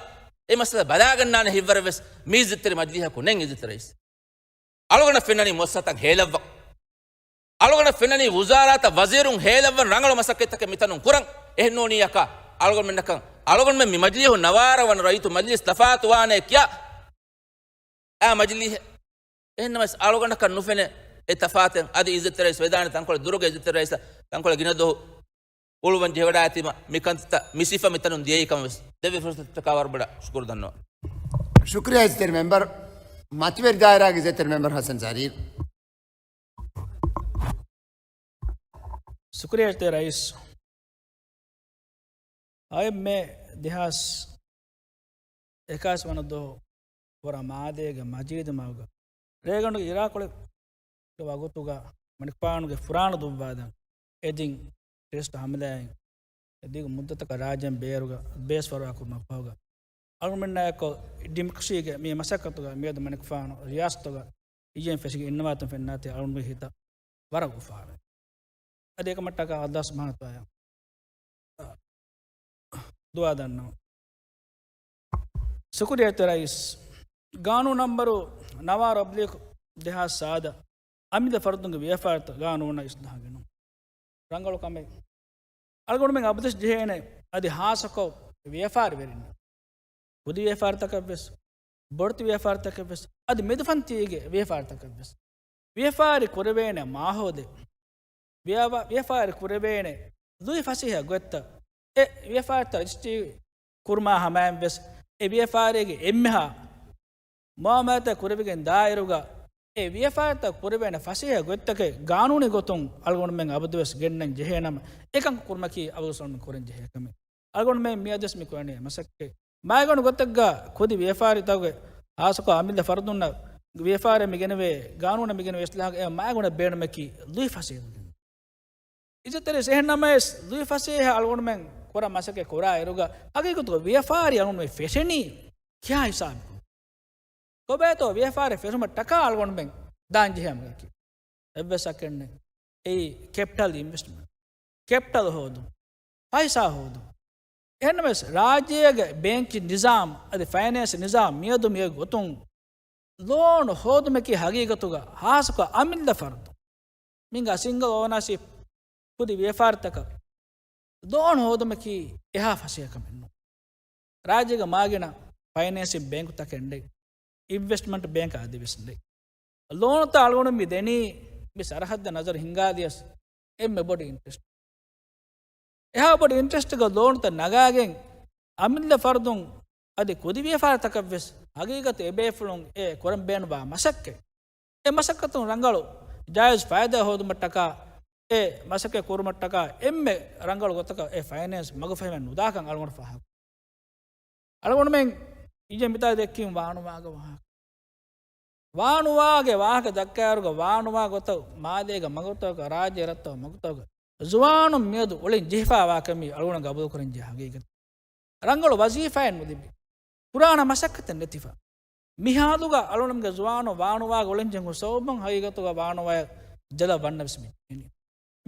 އެ މައްސަލަ ބަލާގަންނާނެ ހިތްވަރެއްވެސް މި އިއްޒަތްތެރި މަޖިލީހަކު ނެތް އިއްޒަތްތެރި ރައީސް. އަޅުގަނޑަށް ފެންނަނީ މުއައްސަސާތައް ހޭލައްވަން. އަޅުގަނޑަށް ފެންނަނީ ވުޒާރާތައް ވަޒީރުން ހޭލައްވަން ރަނގަޅު މަސައްކަތްތަކެއް މިތަނުން ކުރަން. އެހެންނޫނީއަކާ އަޅުގަނޑުމެންނަކަށް، އަޅުގަނޑުމެން މި މަޖިލީހުން ނަވާރަ ވަން ރައްޔިތު މަޖިލީސް ތަފާތުވާނެ ކިޔާ އާ މަޖިލީހެއް. އެހެންނަމަވެސް އަޅުގަނޑަކަށް ނުފެނޭ އެ ތަފާތެއް. އަދި އިއްޒަތްތެރި ރައީސް ވެދާނެ ތަންކޮޅެއް ދުރުގެ އިއްޒަތްތެރި ރައީސް ތަންކޮޅެއް ގިނަ ދުވަހު އުޅުވަން ޖެހިވަޑައިގަތީމަ މި ކަންތައްތައް މި ސިފަ މިތަނުން ދިޔައީ ކަމަށް ވެސް ދެއްވި ފުރުސަތުތަކާ ވަރަށް ބޮޑަށް ޝުކުރު ދަންނަވަން. ޝުކުރިއްޔާ އިއްޒަތްތެރި މެމްބަރު. މަތިވެރި ދާއިރާގެ އިއްޒަތްތެރި މެމްބަރު ހަސަން ޒަރީން. ޝުކުރިއްޔާ އިއްޒަތްތެރި ރައީސް. އައި މޭ ދެހާސް އެކާސް ވަނަ ދުވަހު ފުރާ މާލޭގެ މަޖީދު މަގުގަ ރޭގަނޑުގެ އިރާކޮޅެއްގެ ވަގުތުގަ މަނިކުފާނުގެ ފުރާނަ ދުއްވާދަން އެދިން ޓެރަރިސްޓް ހަމަލާއިން އެ ދިގު މުއްދަތަކަށް ރާއްޖޭން ބޭރުގަ ބޭސް ފަރުވާކުރުމަށް ފަހުގަ، އަޅުގަނޑުމެންނާއެކު ޑިމޮކްރަސީގެ މި މަސައްކަތުގަ މިއަދު މަނިކުފާނު ރިޔާސަތުގަ އިއްޔެން ފެށިގެން އިންނަވާތަން ފެންނާތީ އަޅުގަނޑުގެ ހިތަށް ވަރަށް އުފާވޭ. އަދި އެކަމަށްޓަކާ އައްލާހު ސުބްޙާނަހޫ ވަތަޢާލާއަށް ދުޢާ ދަންނަވަން. ޝުކުރިއްޔާ އިއްޒަތްތެރި ރައީސް. ގާނޫނު ނަންބަރު ނަވާރަ އޮބްލިކް ދެހާސް ސާދަ އަމިއްލަ ފަރުދުންގެ ވިޔަފާރިތައް ގާނޫނަށް އިސްލާހު ގެނުން ރަނގަޅު ކަމެއް. އަޅުގަނޑުމެން އަބަދުވެސް ޖެހޭނެ އަދި ހާއްސަކޮށް ވިޔަފާރިވެރިންނަށް، ކުދި ވިޔަފާރިތަކަށްވެސް، ބޮޑެތި ވިޔަފާރިތަކަށްވެސް، އަދި މެދުފަންތީގެ ވިޔަފާރިތަކަށްވެސް ވިޔަފާރި ކުރެވޭނެ މާހައުލެއް، ވިޔަ-، ވިޔަފާރި ކުރެވޭނެ ލުއިފަސޭހަ ގޮތްތައް، އެ ވިޔަފާރިތައް ރަޖިސްޓްރީ ކުރުމާ ހަމައިންވެސް، އެ ވިޔަފާރީގެ އެންމެހާ މުއާމަލާތްތައް ކުރެވިގެން ދާއިރުގަ، އެ ވިޔަފާރިތައް ކުރެވޭނެ ފަސޭހަ ގޮތްތަކެއް ގާނޫނީ ގޮތުން އަޅުގަނޑުމެން އަބަދުވެސް ގެންނަން ޖެހޭނަމަ، އެކަން ކުރުމަކީ އަބަދުވެސް އަޅުގަނޑު ކުރަން ޖެހޭ ކަމެއް. އަޅުގަނޑުމެން މިއަދުވެސް މި ކުރަނީ މަސައްކަތް. މައިގަނޑު ގޮތެއްގަ ކުދި ވިޔަފާރިތަކުގެ، ހާއްސަކޮށް އަމިއްލަ ފަރުދުންނަށް ވިޔަފާރި މި ގެނެވޭ، ގާނޫނަށް މި ގެނެވޭ އިސްލާހުގެ އެ މައިގަނޑަށް ބޭނުމަކީ ލުއިފަސޭހަ. އިއްޒަތްތެރި ރައީސް، އެހެންނަމަވެސް ލުއިފަސޭހަ އަޅުގަނޑުމެން ކުރާ މަސައްކަތް ކުރާ އިރުގަ ހަގީގަތުގަ ވިޔަފާރި އަޅުގަނޑުމެން ފެށެނީ ކިހާ ހިސާބަކުން؟ ކޮބައިތޯ ވިޔަފާރި ފެށުމަށް ޓަކާ އަޅުގަނޑުމެން ދާން ޖެހޭ އަމަލަކީ؟ އެއްވެސް އަކެއް ނެތް. އެއީ ކެޕިޓަލް އިންވެސްޓްމަންޓް، ކެޕިޓަލް ހޯދުން، ފައިސާ ހޯދުން. އެހެންނަމަވެސް، ރާއްޖޭގެ ބޭންކިން ނިޒާމް އަދި ފައިނޭންސް ނިޒާމް މިއަދު މިއޮތް ގޮތުން ލޯނު ހޯދުމަކީ ހަގީގަތުގަ ހާއްސަކޮށް އަމިއްލަ ފަރުދު، މިންގާ ސިންގަލް އޯނާޝިޕް ކުދި ވިޔަފާރިތަކަށް ލޯނު ހޯދުމަކީ އެހާ ފަސޭހަ ކަމެއް ނޫން. ރާއްޖޭގަ މާގިނަ ފައިނޭންސިން ބޭންކުތަކެއް ނެތް، އިންވެސްޓްމަންޓް ބޭންކް އަދިވެސް ނެތް. ލޯނުތައް އަޅުގަނޑު މި ދެނީ މި ސަރަހައްދަށް ނަޒަރު ހިންގާލިޔަސް އެންމެ ބޮޑު އިންޓްރެސްޓް. އެހާ ބޮޑު އިންޓްރެސްޓްގަ ލޯނުތައް ނަގާގެން އަމިއްލަ ފަރުދުން އަދި ކުދި ވިޔަފާރިތަކަށްވެސް ހަގީގަތު އެބޭފުޅުން އެ ކުރަން ބޭނުންވާ މަސައްކަތް. އެ މަސައްކަތުން ރަނގަޅު ޖާއިޒް ފައިދާ ހޯދުމަށްޓަކާ، އެ މަސައްކަތް ކުރުމަށްޓަކާ އެންމެ ރަނގަޅު ގޮތަކަށް އެ ފައިނޭންސް މަގުފަހިމެއް ނުދާކަން އަޅުގަނޑު ފާހަގަ. އަޅުގަނޑުމެން އިއްޔެ މިތާ ދެއްކީމު ވާނުވާގެ ވާހަކަ. ވާނުވާގެ ވާހަކަ ދައްކާއިރުގަ ވާނުވާ ގޮތަށް މާލޭގެ މަގުތަކުގަ ރާއްޖޭ ރަށްތަކުގެ މަގުތަކުގަ ޒުވާނުން މިއަދު އުޅެން ޖެހިފައިވާކަމީ އަޅުގަނޑު ގަބޫލުކުރަންޖެހޭ ހަގީގަތެއް. ރަނގަޅު ވަޒީފާއެއް ނުލިބި، ކުރާނެ މަސައްކަތެއް ނެތިފަ، މި ހާލުގަ އަޅުގަނޑުމެންގެ ޒުވާނުން ވާނުވާގަ އުޅެން ޖެހުން ސަބަބުން ހަގީގަތުގަ ވާނުވާއަށް ޖަލަށް ވަންނަން ވެސް މި ޖެހެނީ.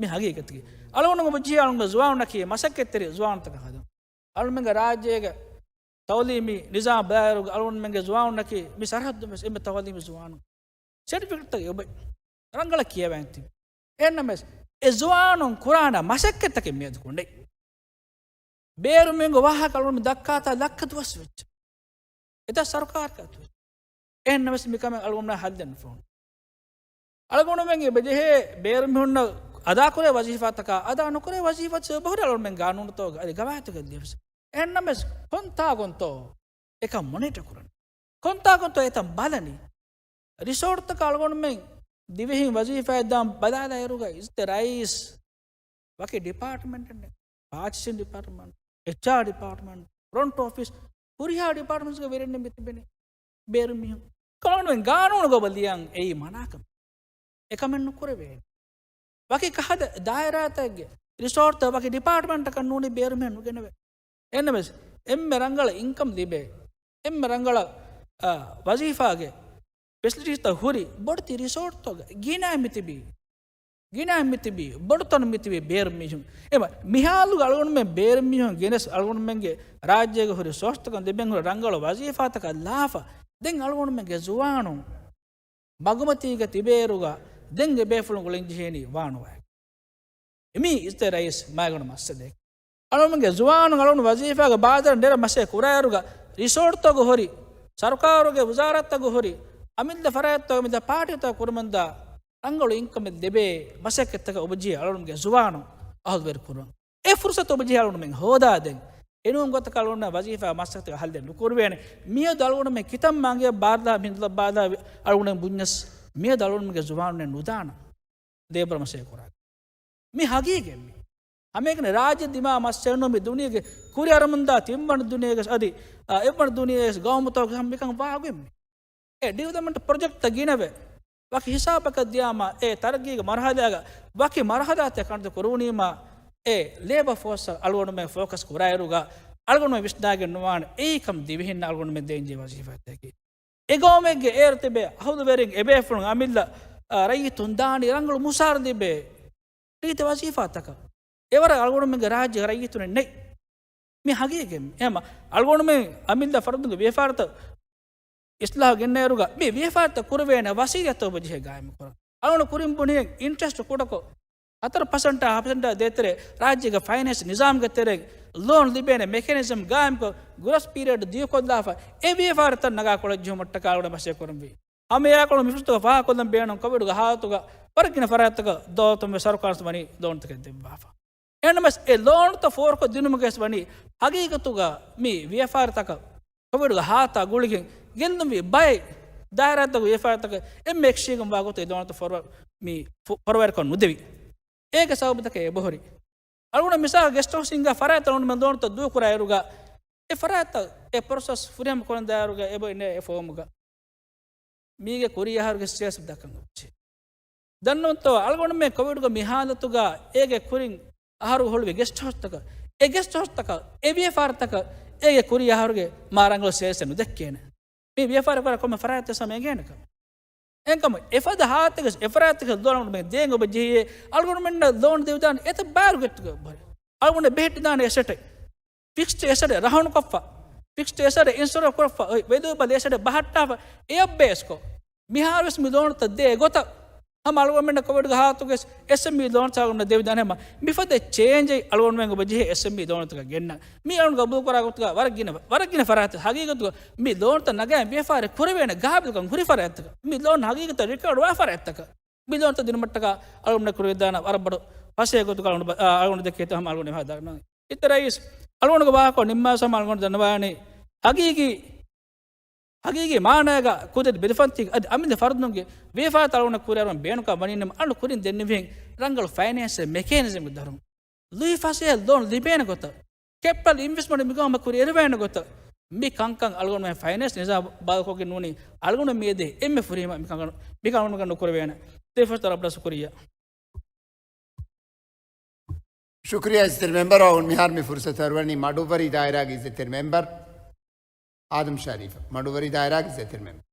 މި ހަގީގަތަކީ. އަޅުގަނޑު ބުއްޖީ އަޅުގަނޑުގެ ޒުވާނުންނަކީ މަސައްކަތްތެރި ޒުވާނުތަކަށް ހަދަން. އަޅުމެންގެ ރާއްޖޭގެ ތައުލީމީ ނިޒާމް ބަލާއިރުގަ އަޅުގަނޑުމެންގެ ޒުވާނުންނަކީ މި ސަރަހައްދުން ވެސް އެންމެ ތައުލީމީ ޒުވާނުން. ސެޓްފިކެޓްތައް އެބަ ރަނގަޅަށް ކިޔަވައިން ތިބި. އެހެންނަމަވެސް، އެ ޒުވާނުން ކުރާނެ މަސައްކަތްތަކެއް މިއަދު ކުނޑެ. ބޭރު މީހުންގެ ވާހަކަ އަޅުގަނޑު ދައްކާތާ ލައްކަ ދުވަސް ވެއްޖެ. އެތާ ސަރުކާރަކަށް އަތުވެއްޖެ. އެހެންނަމަވެސް މިކަމެއް އަޅުގަނޑުމެން ހައްލެއް ނުފެނުނު. އަޅުގަނޑުމެން އެބަޖެހޭ ބޭރު މީހުންނަށް އަދާކުރޭ ވަޒީފާތަކާ އަދާ ނުކުރޭ ވަޒީފާތައް އެބަހުރި އަޅުގަނޑުމެން ގާނޫނުތަކުގަ އަދި ގަވާއިދުތަކަށް ދިޔަސް. އެހެންނަމަވެސް ކޮންތާކުންތޯ އެކަން މޮނިޓަ ކުރަނީ؟ ކޮންތާކުންތޯ އެތަން ބަލަނީ؟ ރިސޯޓްތަކަށް އަޅުގަނޑުމެން ދިވެހިން ވަޒީފާއެއް ދާން ބަލާލާއިރުގަ އިޒްތި ރައީސް ވަކި ޑިޕާޓްމަންޓެއް ނެތް. ޕާޗިސިން ޑިޕާޓްމަންޓް، އެޗްއާރް ޑިޕާޓްމަންޓް، ފްރޮންޓް އޮފީސް، ހުރިހާ ޑިޕާޓްމަންޓްސްގެ ވެރިންނެއް މިތިބެނީ ބޭރު މީހުން. ކަމަން ގާނޫނުގަ ބަލިޔަން އެއީ މަނާކަމެއް. އެކަމެއް ނުކުރެވޭނެ. ވަކި ކަހަލަ ދާއިރާތަކެއްގެ ރިސޯޓްތައް ވަކި ޑިޕާޓްމަންޓަކަށް ނޫނީ ބޭރު މީހުން ނުގެނެވޭ. އެހެންނަމަވެސް އެންމެ ރަނގަޅަށް އިންކަމް ލިބޭ، އެންމެ ރަނގަޅަށް، އާ، ވަޒީފާގެ ފެސިލިޓީސްތައް ހުރި ބޮޑެތި ރިސޯޓްތަކުގަ ގިނައިން މިތިބީ، ގިނައިން މިތިބީ، ބޮޑުތަނުން މިތިބީ ބޭރު މީހުން. އެމަ، މިހާލުގަ އަޅުގަނޑުމެން ބޭރު މީހުން ގެނެސް އަޅުގަނޑުމެންގެ ރާއްޖޭގަ ހުރި ސޯސްތަކުން ލިބެން ހުރި ރަނގަޅު ވަޒީފާތަކަށް ލާފަ، ދެން އަޅުގަނޑުމެންގެ ޒުވާނުން މަގުމަތީގަ ތިބޭއިރުގަ ދެން އެބޭފުޅުން ގުޅެން ޖެހޭނީ ވާނުވާ. މީ އިޒްތި ރައީސް މާގަނޑު މައްސަލައެއް. އަޅުގަނޑުމެންގެ ޒުވާނުން އަޅުގަނޑު ވަޒީފާގެ ބާދަރަށް ނެރެ މަސޭ ކުރާއިރުގަ ރިސޯޓްތަކުގަ ހުރި، ސަރުކާރުގެ ވުޒާރަތްތަކުގަ ހުރި، އަމިއްލަ ފަރާތްތަކުގަ މިދަ ޕާޓީތަކު ކުރަމުންދާ ރަނގަޅު އިންކަމެއް ލިބޭ މަސައްކަތްތަކަށް އޮބަޖެހޭ އަޅުގަނޑުމެންގެ ޒުވާނުން އަހުލުވެރި ކުރުން. އެ ފުރުސަތު އޮބަޖެހޭ އަޅުގަނޑުމެން ހޯދާދޭން. އެނޫން ގޮތަކަށް އަޅުގަނޑުމެން ވަޒީފާ މަސައްކަތް ހައްލެއް ނުކުރެވޭނެ. މިއަދު އަޅުގަނޑުމެން ކިތަންމާ އަނގަޔަށް ބާރުލާ މިންދުލަށް ބާދާ އަޅުގަނޑުމެން ބުންޏަސް މިއަދު އަޅުގަނޑުމެންގެ ޒުވާނުންނެއް ނުދާނަ ލޭބަރ މަސޭ ކުރާ. މި ހަގީގަތް މި. ހަމައެކަނި ރާއްޖެ ދިމާ މައްސަލަ ނޫން މި ދުނިޔޭގެ ކުރި އަރަމުންދާ ތިންވަނަ ދުނިޔޭގެ އަދި، އާ، އެއްވަނަ ދުނިޔޭގެ ގައުމުތަކުގެ ހަމަ މިކަން ވާގޮތް މި. އެ ޑިވެލޮޕްމަންޓް ޕްރޮޖެކްޓްތައް ގިނަވެ، ވަކި ހިސާބަކަށް ދިޔާމަ، އެ ތަރައްގީގެ މަރުހަލާގަ ވަކި މަރުހަލާތައް ކަނޑު ކުރުވުނީމަ، އެ ލޭބަ ފޯސް އަޅުގަނޑުމެން ފޯކަސް ކުރާއިރުގަ، އަޅުގަނޑުމެން ވިސްނާގެން ނުވާނެ، އެއީ ކަމް ދިވެހިންނަށް އަޅުގަނޑުމެން ދޭންޖެހޭ ވަޒީފާތަކެއް. އެ ގައުމެއްގެ އޭރު ތިބޭ އަހުލުވެރިން އެބޭފުޅުން އަމިއްލަ، އާ، ރައްޔިތުން ދާނީ ރަނގަޅު މުސާރަ ލިބޭ ރީތި ވަޒީފާތަކަށް. އެވަރަށް އަޅުގަނޑުމެންގެ ރާއްޖޭގެ ރައްޔިތުނެއް ނެތް. މި ހަގީގަތް. އެހެންމަ އަޅުގަނޑުމެން އަމިއްލަ ފަރުދުންގެ ވިޔަފާރިތައް އިސްލާހު ގެންނައިރުގަ މި ވިޔަފާރިތައް ކުރެވޭނެ ވަސީލަތްތައް އޮބަޖެހޭ ގާއިމުކުރަން. އަޅުގަނޑު ކުރިން ބުނި އިންޓްރެސްޓް ކުޑަކޮށް، ހަތަރު ޕަސެންޓާ ހަ ޕަސެންޓާ ދޭތެރޭ ރާއްޖޭގެ ފައިނޭންސް ނިޒާމްގެ ތެރޭ ލޯން ލިބޭނެ މެކެނިޒަމް ގާއިމްކޮށް، ގްރޯސް ޕީރިއަޑް ދިޔުކޮށްލާފަ، އެ ވިޔަފާރިތައް ނަގާކޮޅަށް ޖެހުމަށްޓަކާ އަޅުގަނޑު މަސޭ ކުރަންވީ. ހަމައެއާއެކު މި ފުރުސަތުގަ ފާހަގަކޮށްލަން ބޭނުން ކޮވިޑުގެ ހާލަތުގަ ވަރަށް ގިނަ ފަރާތްތަކަށް ދައުލަތުން ވެސް ސަރުކާރުން ވަނީ ލޯނުތަކެއް ދެއްވާފަ. އެހެންނަމަވެސް އެ ލޯނުތައް ފޯރުކޮށް ދިނުމުގައި ވެސް ވަނީ ހަގީގަތުގަ މި ވިޔަފާރިތަކަށް ކޮވިޑުގެ ހާލަތާ ގުޅިގެން ގެއްލުންވި ބައެއް ދާއިރާތަކުގެ ވިޔަފާރިތަކަށް އެންމެ އެކްސްޗޭންޖް ވާގޮތަށް އެ ލޯނުތައް ފޮރުވަ-، މި ފު-، ފޮރުވާވެރިކޮށް ނުދެވި. އޭގެ ސަބަބުތަކެއް އެބަހުރި. އަޅުގަނޑު މިސާލަށް ގެސްޓް ހައުސިންގ ފަރާތްތައް އަޅުގަނޑުމެން ލޯނުތައް ދޫކުރާއިރުގަ އެ ފަރާތްތައް އެ ޕްރޮސެސް ފުރިހަމަ ކުރަން ދާއިރުގަ އެބަ އިންނަ އެ ފޯމުގަ މީގެ ކުރީ އަހަރުގެ ސޭލްސް ދައްކަން އޮއްޗޭ. ދަންނަވަންތޯ އަޅުގަނޑުމެން ކޮވިޑުގަ މި ހާލަތުގަ އޭގެ ކުރިން އަހަރު ހުޅުވި ގެސްޓް ހައުސްތަކަށް، އެ ގެސްޓް ހައުސްތަކަށް، އެ ވިޔަފާރިތަކަށް އޭގެ ކުރީ އަހަރުގެ މާ ރަނގަޅު ސޭލްސް ނުދެއްކޭނެ. މި ވިޔަފާރި ކުރާ ކޮންމެ ފަރާތެއް ސަމަ އެނގޭނެ ކަމެއް. އެހެންކަމުން އެފަދަ ހާލަތެއްގެ އެފަރާތެއްގެ ލޯނު އަޅުގަނޑުމެން ދޭން އޮބަ ޖެހިއޭ، އަޅުގަނޑުމެންނަށް ލޯނު ދެވިދާނެ އެތައް ބާރު ގެއްތުގެ އަޅުގަނޑު ބެހެއްޓިދާނެ އެސެޓެއް. ފިކްސްޑް އެސެޓެއް ރަހަނުކޮށްފަ، ފިކްސްޑް އެސެޓެއް އިންސުރ ކޮށްފަ، އޮތް ވެލިއުބަލް އެސެޓެއް ބަހައްޓާފަ، އެއަށް ބޭސްކޮށް، މިހާރުވެސް މި ލޯނުތައް ދޭ ގޮތަށް ހަމަ އަޅުގަނޑުމެންނަށް ކޮވިޑްގެ ހާލަތުގެ އެސްއެމްއީ ލޯނުތައް އަޅުގަނޑުމެންނަށް ދެވިދާނެ ހަމަ މިފަދަ ޗޭންޖެއް އަޅުގަނޑުމެން އޮބަ ޖެހޭ އެސްއެމްއީ ލޯނުތަކަށް ގެންނަ. މީ އަޅުގަނޑު ގަބޫލުކުރާ ގޮތުގަ ވަރަށް ގިނަ، ވަރަށް ގިނަ ފަރާތެއް ހަގީގަތުގަ މި ލޯނުތައް ނަގާ ވިޔަފާރި ކުރެވޭނެ ގާބިލްކަން ހުރި ފަރާތްތަކަށް، މި ލޯނު ހަގީގަތަށް ރިކަވަރޑް ވާ ފަރާތްތަކަށް މި ލޯނުތައް ދިނުމަށްޓަކާ އަޅުގަނޑަށް ކުރެވިދާނެ ވަރަށް ބޮޑު ފަސޭހަ ގޮތުގަ އަޅުގަނޑު ބަ-، އާ، އަޅުގަނޑު ދެކޭތޯ ހަމަ އަޅުގަނޑު އެހާ ދާނަން. އިތުރައީސް އަޅުގަނޑުގެ ވާހަކަ ނިންމާސް ހަމަ އަޅުގަނޑު ދަންނަވާނީ ހަގީގީ، ހަގީގީ މާނައިގަ ކުދި ބިލިފަންތީގެ އަދި އަމިއްލަ ފަރުދުންގެ ވިޔަފާރިތައް އަޅުގަނޑަށް ކުރިއަރުވަން ބޭނުންކަން ވަނީނަމަ އަޅު ކުރިން ދެންނެވިހެން ރަނގަޅު ފައިނޭންސް މެކޭނިޒަމްގެ ދަށުން ލުއިފަސޭހަ ލޯން ލިބޭނެ ގޮތަށް، ކެޕިޓަލް އިންވެސްޓްމަންޓް މިގައުމަށް ކުރި އެރުވޭނެ ގޮތަށް، މި ކަންކަން އަޅުގަނޑުމެން ފައިނޭންސް ނިޒާމް ބަދަލުކޮށްގެން ނޫނީ އަޅުގަނޑު މިއަދި އެންމެ ފުރިހަމަ މި ކަންކަން، މި ކަންކަން ނުކުރެވޭނެ. ދެފަސް ރަބްރަސް ކުރިއްޔާ. ޝުކުރިއްޔާ އިއްޒަތްތެރި މެމްބަރ. އަޅުގަނޑު މިހާރު މި ފުރުސަތު އަރުވަނީ މަޑުއްވަރީ ދާއިރާގެ އިއްޒަތްތެރި މެމްބަރ އާދަމް ޝަރީފަށް. މަޑުއްވަރީ ދާއިރާގެ އިއްޒަތްތެރި މެމްބަރ.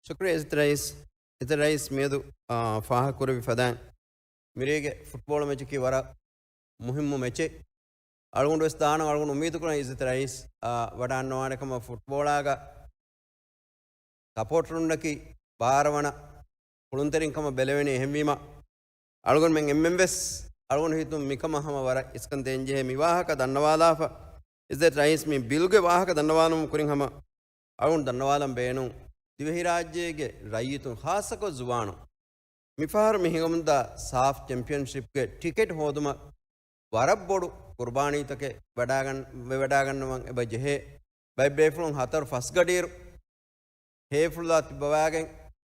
ޝުކުރިއްޔާ އިއްޒަތް ރައީސް. އިއްޒަތް ރައީސް މިއަދު، އާ، ފާހަގަކުރެއްވި ފަދައިން މިރޭގެ ފުޓްބޯޅަ މެޗަކީ ވަރަށް މުހިއްމު މެޗެއް. އަޅުގަނޑު ވެސް ދާނަން އަޅުގަނޑު އުއްމީދު ކުރަން އިއްޒަތް ރައީސް، އާ، ވަޑާންނަވާނެ ކަމަށް. ފުޓްބޯޅާގަ ސަޕޯޓަރުންނަކީ ބާރަވަނަ ކުޅުންތެރިން ކަމަށް ބެލެވެނީ. އެހެންވީމަ، އަޅުގަނޑުމެން އެންމެން ވެސް އަޅުގަނޑު ހިތުން މިކަމަށް ހަމަ ވަރަށް އިސްކަން ދޭން ޖެހޭ މި ވާހަކަ ދަންނަވާލާފަ. އިއްޒަތް ރައީސް މި ބިލްގެ ވާހަކަ ދަންނަވާލުމުގެ ކުރިން ހަމަ އަޅުގަނޑު ދަންނަވާލަން ބޭނުން، ދިވެހިރާއްޖޭގެ ރައްޔިތުން ޚާއްޞަކޮށް ޒުވާނުން މިފަހަރު މި ހިނގަމުންދާ ސާފް ޗެމްޕިއަންޝިޕްގެ ޓިކެޓް ހޯދުމަށް ވަރަށް ބޮޑު ޤުރުބާނީތަކެއް ވެވަޑާގަން-، ވެވަޑާގަންނަވަން އެބަ ޖެހޭ. ބައެއް ބޭފުޅުން ހަތަރު ފަސް ގަޑިއިރު ހޭފުޅުލާ ތިއްބަވާގެން،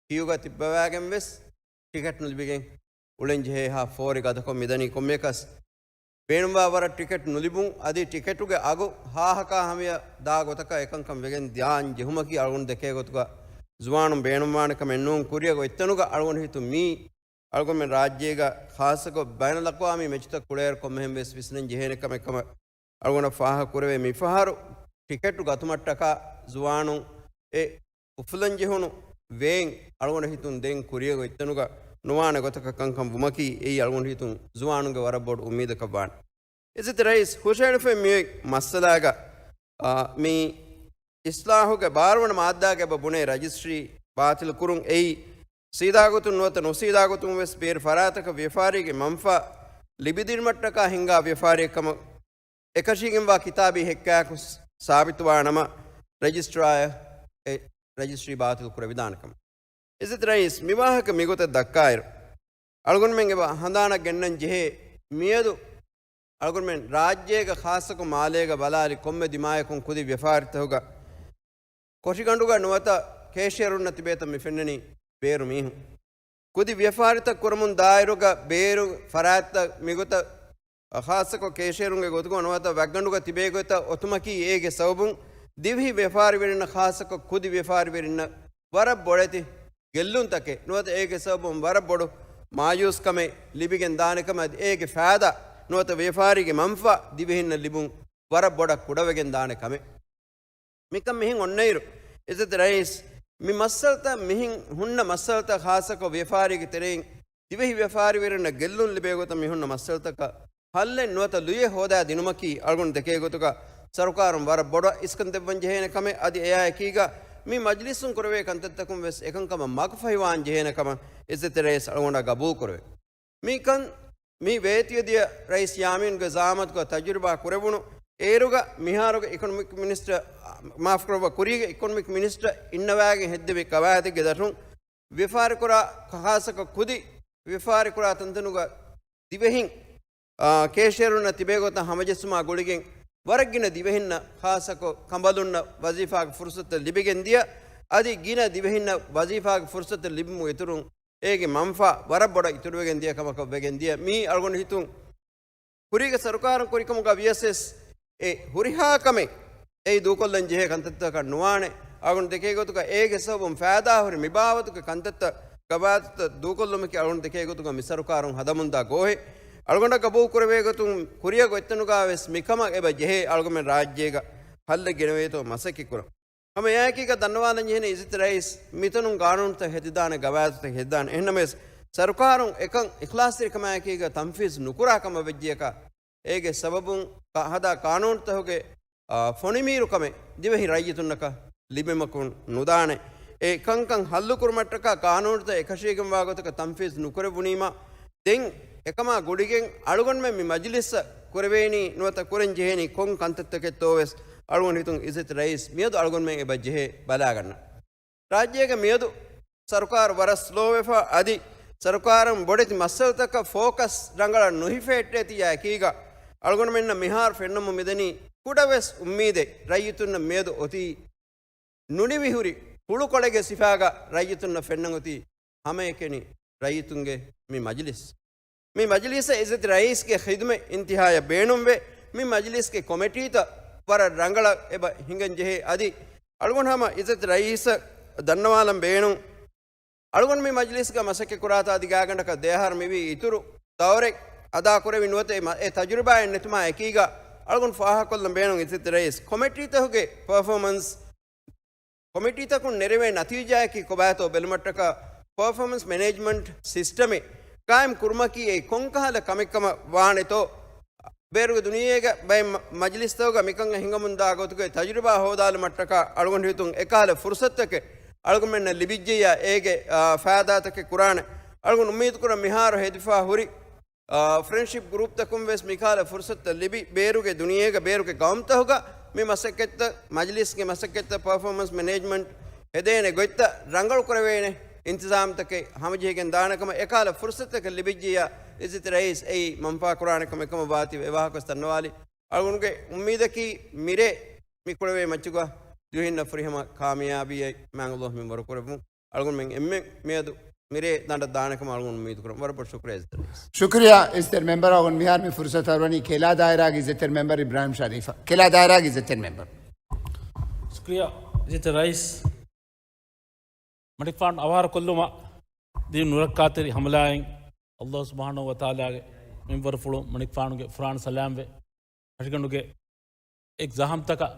ކިޔޫގަ ތިއްބަވާގެން ވެސް ޓިކެޓް ނުލިބިގެން އުޅެން ޖެހޭހާ ފޯރި ގަދަކޮށް މިދަނީ ކޮންމެއަކަސް. ބޭނުންވާ ވަރަށް ޓިކެޓް ނުލިބުން، އަދި ޓިކެޓުގެ އަގު ހާހަކާ ހަމަޔަށް ދާ ގޮތަކަށް އެކަންކަން ވެގެން ދާން ޖެހުމަކީ އަޅުގަނޑު ދެކޭ ގޮތުގަ ޒުވާނުން ބޭނުންވާނެ ކަމެއް ނޫން. ކުރިއަށް އޮތްތަނުގަ އަޅުގަނޑު ހިތުން މީ އަޅުގަނޑުމެން ރާއްޖޭގަ ޚާއްޞަކޮށް ބައިނަލްއަޤްވާމީ މެޗުތައް ކުޅޭއިރު ކޮންމެހެން ވެސް ވިސްނަން ޖެހޭނެ ކަމެއް ކަމަށް އަޅުގަނޑަށް ފާހަގަ ކުރެވޭ. މިފަހަރު ޓިކެޓު ގަތުމަށްޓަކާ ޒުވާނުން އެ އުފުލަން ޖެހުނު ވޭން އަޅުގަނޑު ހިތުން ދެން ކުރިއަށް އޮތްތަނުގަ ނުވާނެ ގޮތަކަށް ކަންކަން ވުމަކީ އެއީ އަޅުގަނޑު ހިތުން ޒުވާނުންގެ ވަރަށް ބޮޑު އުއްމީދަކަށް ވާނެ. އިއްޒަތް ރައީސް ހުށައެޅިފައި މިއޮތް މައްސަލާގަ، އާ، މި އިސްލާހުގެ ބާރުވަނަ މާއްދާގަ އެބަ ބުނޭ ރަޖިސްޓްރީ ބާތިލް ކުރުން އެއީ ސީދާގޮތުން ނުވަތަ ނުސީދާގޮތުން ވެސް ބޭރު ފަރާތަކަށް ވިޔަފާރީގެ މަންފާ ލިބިދިނުމަށްޓަކާ ހިންގާ ވިޔަފާރިއެއް ކަމަށް އެކަށީގެންވާ ކިތާބީ ހެއްކާއެކު ސާބިތުވާނަމަ، ރަޖިސްޓްރާއަށް އެ ރަޖިސްޓްރީ ބާތިލް ކުރެވިދާނެ ކަމަށް. އިއްޒަތް ރައީސް، މި ވާހަކަ މިގޮތަށް ދައްކާއިރު، އަޅުގަނޑުމެން އެބަ ހަނދާނަށް ގެންނަން ޖެހޭ، މިއަދު އަޅުގަނޑުމެން ރާއްޖޭގަ ޚާއްޞަކޮށް މާލޭގަ ބަލާލި ކޮންމެ ދިމާޔަކުން ކުދި ވިޔަފާރިތަކުގަ ކޮށިގަނޑުގަ ނުވަތަ ކޭޝިއަރުންނަށް ތިބޭތަން މި ފެންނަނީ ބޭރު މީހުން. ކުދި ވިޔަފާރިތައް ކުރަމުން ދާއިރުގަ ބޭރު ފަރާތްތައް މިގޮތަށް، ޚާއްޞަކޮށް ކޭޝިއަރުންގެ ގޮތުގަ ނުވަތަ ވައްގަނޑުގަ ތިބޭ ގޮތަށް އޮތުމަކީ އޭގެ ސަބަބުން ދިވެހި ވިޔަފާރިވެރިންނަށް ޚާއްޞަކޮށް ކުދި ވިޔަފާރިވެރިންނަށް ވަރަށް ބޮޑެތި ގެއްލުންތަކެއް ނުވަތަ އޭގެ ސަބަބުން ވަރަށް ބޮޑު މާޔޫސްކަމެއް ލިބިގެން ދާނެ ކަމަށް އަދި އޭގެ ފާއިދާ ނުވަތަ ވިޔަފާރީގެ މަންފާ ދިވެހިންނަށް ލިބުން ވަރަށް ބޮޑަށް ކުޑަވެގެން ދާނެ ކަމެއް. މިކަން މިހެން އޮންނައިރު، އިއްޒަތް ރައީސް، މި މައްސަލަތައް މިހެން ހުންނަ މައްސަލަތައް ޚާއްޞަކޮށް ވިޔަފާރީގެ ތެރެއިން ދިވެހި ވިޔަފާރިވެރިންނަށް ގެއްލުން ލިބޭ ގޮތަށް މި ހުންނަ މައްސަލަތަކަށް ހައްލެއް ނުވަތަ ލުޔެއް ހޯދާ ދިނުމަކީ އަޅުގަނޑު ދެކޭ ގޮތުގަ ސަރުކާރުން ވަރަށް ބޮޑަށް އިސްކަން ދެއްވަން ޖެހޭނެ ކަމެއް އަދި އެއާ އެކީގަ މި މަޖިލިސުން ކުރެވޭ ކަންތައްތަކުން ވެސް އެކަންކަމަށް މަގުފަހިވާން ޖެހޭނެ ކަމަށް އިއްޒަތް ރައީސް އަޅުގަނޑަށް ގަބޫލު ކުރެވޭ. މިކަން މި ވޭތުވެދިޔަ ރައީސް ޔާމީންގެ ޒައާމަތުގަ ތަޖުރިބާ ކުރެވުނު އޭރުގަ މިހާރުގެ އިކޮނޮމިކް މިނިސްޓަރ، މާފުކުރައްވާ، ކުރީގެ އިކޮނޮމިކް މިނިސްޓަރ އިންނަވާގެން ހެއްދެވި ގަވާއިދެއްގެ ދަށުން ވިޔަފާރިކުރާ ޚާއްޞަކޮށް ކުދި ވިޔަފާރިކުރާ ތަންތަނުގަ ދިވެހިން، އާ، ކޭޝިއަރުންނަށް ތިބޭ ގޮތަށް ހަމަޖެއްސުމާ ގުޅިގެން ވަރަށް ގިނަ ދިވެހިންނަށް ޚާއްޞަކޮށް ކަނބަލުންނަށް ވަޒީފާގެ ފުރުސަތުތައް ލިބިގެން ދިޔަ އަދި ގިނަ ދިވެހިންނަށް ވަޒީފާގެ ފުރުސަތު ލިބުމުގެ އިތުރުން އޭގެ މަންފާ ވަރަށް ބޮޑަށް އިތުރުވެގެން ދިޔަ ކަމަކަށް ވެގެން ދިޔަ. މީ އަޅުގަނޑު ހިތުން ކުރީގެ ސަރުކާރުން ކުރިކަމުގަ ވިޔަސް ވެސް އެ ހުރިހާ ކަމެއް އެއީ ދޫކޮށްލަން ޖެހޭ ކަންތައްތަކަށް ނުވާނެ. އަޅުގަނޑު ދެކޭ ގޮތުގަ އޭގެ ސަބަބުން ފައިދާ ހުރި މި ބާވަތުގެ ކަންތައްތައް ގަވާއިދުތައް ދޫކޮށްލުމަކީ އަޅުގަނޑު ދެކޭ ގޮތުގަ މި ސަރުކާރުން ހަދަމުންދާ ގޯހެއް. އަޅުގަނޑަށް ގަބޫލު ކުރެވޭ ގޮތުން ކުރިއަށް އޮތްތަނުގަ ވެސް މިކަމަށް އެބަ ޖެހޭ އަޅުގަނޑުމެން ރާއްޖޭގަ ހައްލެއް ގެނެވޭތޯ މަސައްކަތް ކުރަން. ހަމަ އެއާއެކީގަ ދަންނަވާލަން ޖެހެނީ އިއްޒަތް ރައީސް މިތަނުން ގާނޫނުތައް ހެދިދާނެ، ގަވާއިދުތައް ހެދިދާނެ. އެހެންނަމަވެސް، ސަރުކާރުން އެކަން އިޚްލާޞްތެރިކަމާއެކީގަ ތަންފީޒު ނުކުރާ ކަމަށް ވެއްޖެއަކަށް، އޭގެ ސަބަބުން ކަ-، ހަދާ ޤާނޫނުތަކުގެ، އާ، ފޮނިމީރުކަމެއް ދިވެހި ރައްޔިތުންނަކަށް ލިބެމަކުން ނުދާނެ. އެ ކަންކަން ހައްލުކުރުމަށްޓަކާ ޤާނޫނުތައް އެކަށީގެންވާ ގޮތަކަށް ތަންފީޒު ނުކުރެވުނީމަ، ދެން އެކަމާ ގުޅިގެން އަޅުގަނޑުމެން މި މަޖިލިސްއަށް ކުރެވޭނީ ނުވަތަ ކުރަން ޖެހޭނީ ކޮން ކަންތައްތަކެއްތޯ ވެސް އަޅުގަނޑު ހިތުން އިއްޒަތް ރައީސް މިއަދު އަޅުގަނޑުމެން އެބަ ޖެހޭ ބަލާގަންނަ. ރާއްޖޭގެ މިއަދު ސަރުކާރު ވަރަށް ސްލޯވެފަ އަދި ސަރުކާރުން ބޮޑެތި މައްސަލަތަކަށް ފޯކަސް ރަނގަޅަށް ނުހިފެހެއްޓޭތީ އެކީގަ އަޅުގަނޑުމެންނަށް މިހާރު ފެންނަމުން މިދަނީ ކުޑަވެސް އުއްމީދެއް ރައްޔިތުންނަށް މިއަދު އޮތީ ނުނިމިހުރި ހުޅުކޮޅެއްގެ ސިފާގަ ރައްޔިތުންނަށް ފެންނަން އޮތީ ހަމައެކަނި ރައްޔިތުންގެ މި މަޖިލިސް. މި މަޖިލީސަށް އިއްޒަތް ރައީސްގެ ޚިދުމަތް އިންތިހާޔަށް ބޭނުންވެ، މި މަޖިލީސްގެ ކޮމިޓީތައް ވަރަށް ރަނގަޅަށް އެބަ ހިނގަން ޖެހޭ. އަދި އަޅުގަނޑު ހަމަ އިއްޒަތް ރައީސަށް ދަންނަވާލަން ބޭނުން. އަޅުގަނޑު މި މަޖިލީސްގަ މަސައްކަތް ކުރާތާ އަދި ގާތްގަނޑަކަށް ދެއަހަރު މިވީ އިތުރު ދައުރެއް އަދާކުރެވި ނުވަތަ އެ މަ-، އެ ތަޖުރިބާއެއް ނެތުމާ އެކީގަ އަޅުގަނޑު ފާހަގަކޮށްލަން ބޭނުން އިއްޒަތް ރައީސް ކޮމިޓީތަކުގެ ޕަރފޯމަންސް ކޮމިޓީތަކުން ނެރެވޭ ނަތީޖާއަކީ ކޮބާތޯ ބެލުމަށްޓަކާ ޕަރފޯމަންސް މެނޭޖްމަންޓް ސިސްޓަމެއް ޤާއިމް ކުރުމަކީ އެއީ ކޮންކަހަލަ ކަމެއްކަމަށް ވާނެތޯ؟ ބޭރުގެ ދުނިޔޭގަ ބައެއް މަ-، މަޖިލިސްތަކުގަ މިކަން ހިނގަމުންދާ ގޮތުގެ ތަޖުރިބާ ހޯދާލުމަށްޓަކާ އަޅުގަނޑު ހިތުން އެކަހަލަ ފުރުސަތުތަކެއް އަޅުގަނޑުމެންނަށް ލިބިއްޖެއްޔާ އޭގެ، އާ، ފާއިދާތަކެއް ކުރާނެ. އަޅުގަނޑު އުއްމީދުކުރަން މިހާރު ހެދިފާ ހުރި، އާ، ފްރެންޑްޝިޕް ގްރޫޕްތަކުން ވެސް މިކާލަ ފުރުސަތުތައް ލިބި، ބޭރުގެ ދުނިޔޭގަ ބޭރުގެ ގައުމުތަކުގަ މި މަސައްކަތްތައް، މަޖިލީސްގެ މަސައްކަތްތައް، ޕަރފޯމަންސް މެނޭޖްމަންޓް ހެދޭނެ ގޮތްތައް ރަނގަޅު ކުރެވޭނެ އިންތިޒާމްތަކެއް ހަމަޖެހިގެން ދާނެ ކަމަށް އެކާލަ ފުރުސަތަކަށް ލިބިއްޖިއްޔާ، އިއްޒަތްތެރި ރައީސް އެއީ މަންފާ ކުރާނެ ކަމެއް ކަމަށް ވާތީވެ އެ ވާހަކަ ވެސް ދަންނަވާލި. އަޅުގަނޑުގެ އުއްމީދަކީ މިރޭ މި ކުޅެވޭ މައްޗުގަ ދިވެހިންނަށް ފުރިހަމަ ކާމިޔާބީއެއް މާތް ﷲ މިންވަރު ކުރެއްވުން. އަޅުގަނޑުމެން އެންމެން މިއަދު މިރޭ ދަނޑަށް ދާނެ ކަމަށް އަޅުގަނޑު އުއްމީދު ކުރަން. ވަރަށް ބޮޑަށް ޝުކުރިއްޔާ އިއްޒަތްތެރި ރައީސް. ޝުކުރިއްޔާ އިއްޒަތްތެރި މެމްބަރ. އަޅުގަނޑު މިހާރު މި ފުރުސަތު ހަރުވަނީ ކެލާ ދާއިރާގެ އިއްޒަތްތެރި މެމްބަރ އިބްރާހިމް ޝަރީފަށް. ކެލާ ދާއިރާގެ އިއްޒަތްތެރި މެމްބަރ. ޝުކުރިއްޔާ އިއްޒަތްތެރި ރައީސް. މަނިކުފާނު އަވަހާރަ ކޮށްލުމަށް ދިން ނުރައްކާތެރި ހަމަލާއިން ﷲ ސުބްޙާނަހޫ ވަތަޢާލާގެ މިންވަރުފުޅުން މަނިކުފާނުގެ ފުރާނަ ސަލާމްވެ، ހަށިގަނޑުގެ އެއް ޒަހަމްތަކަށް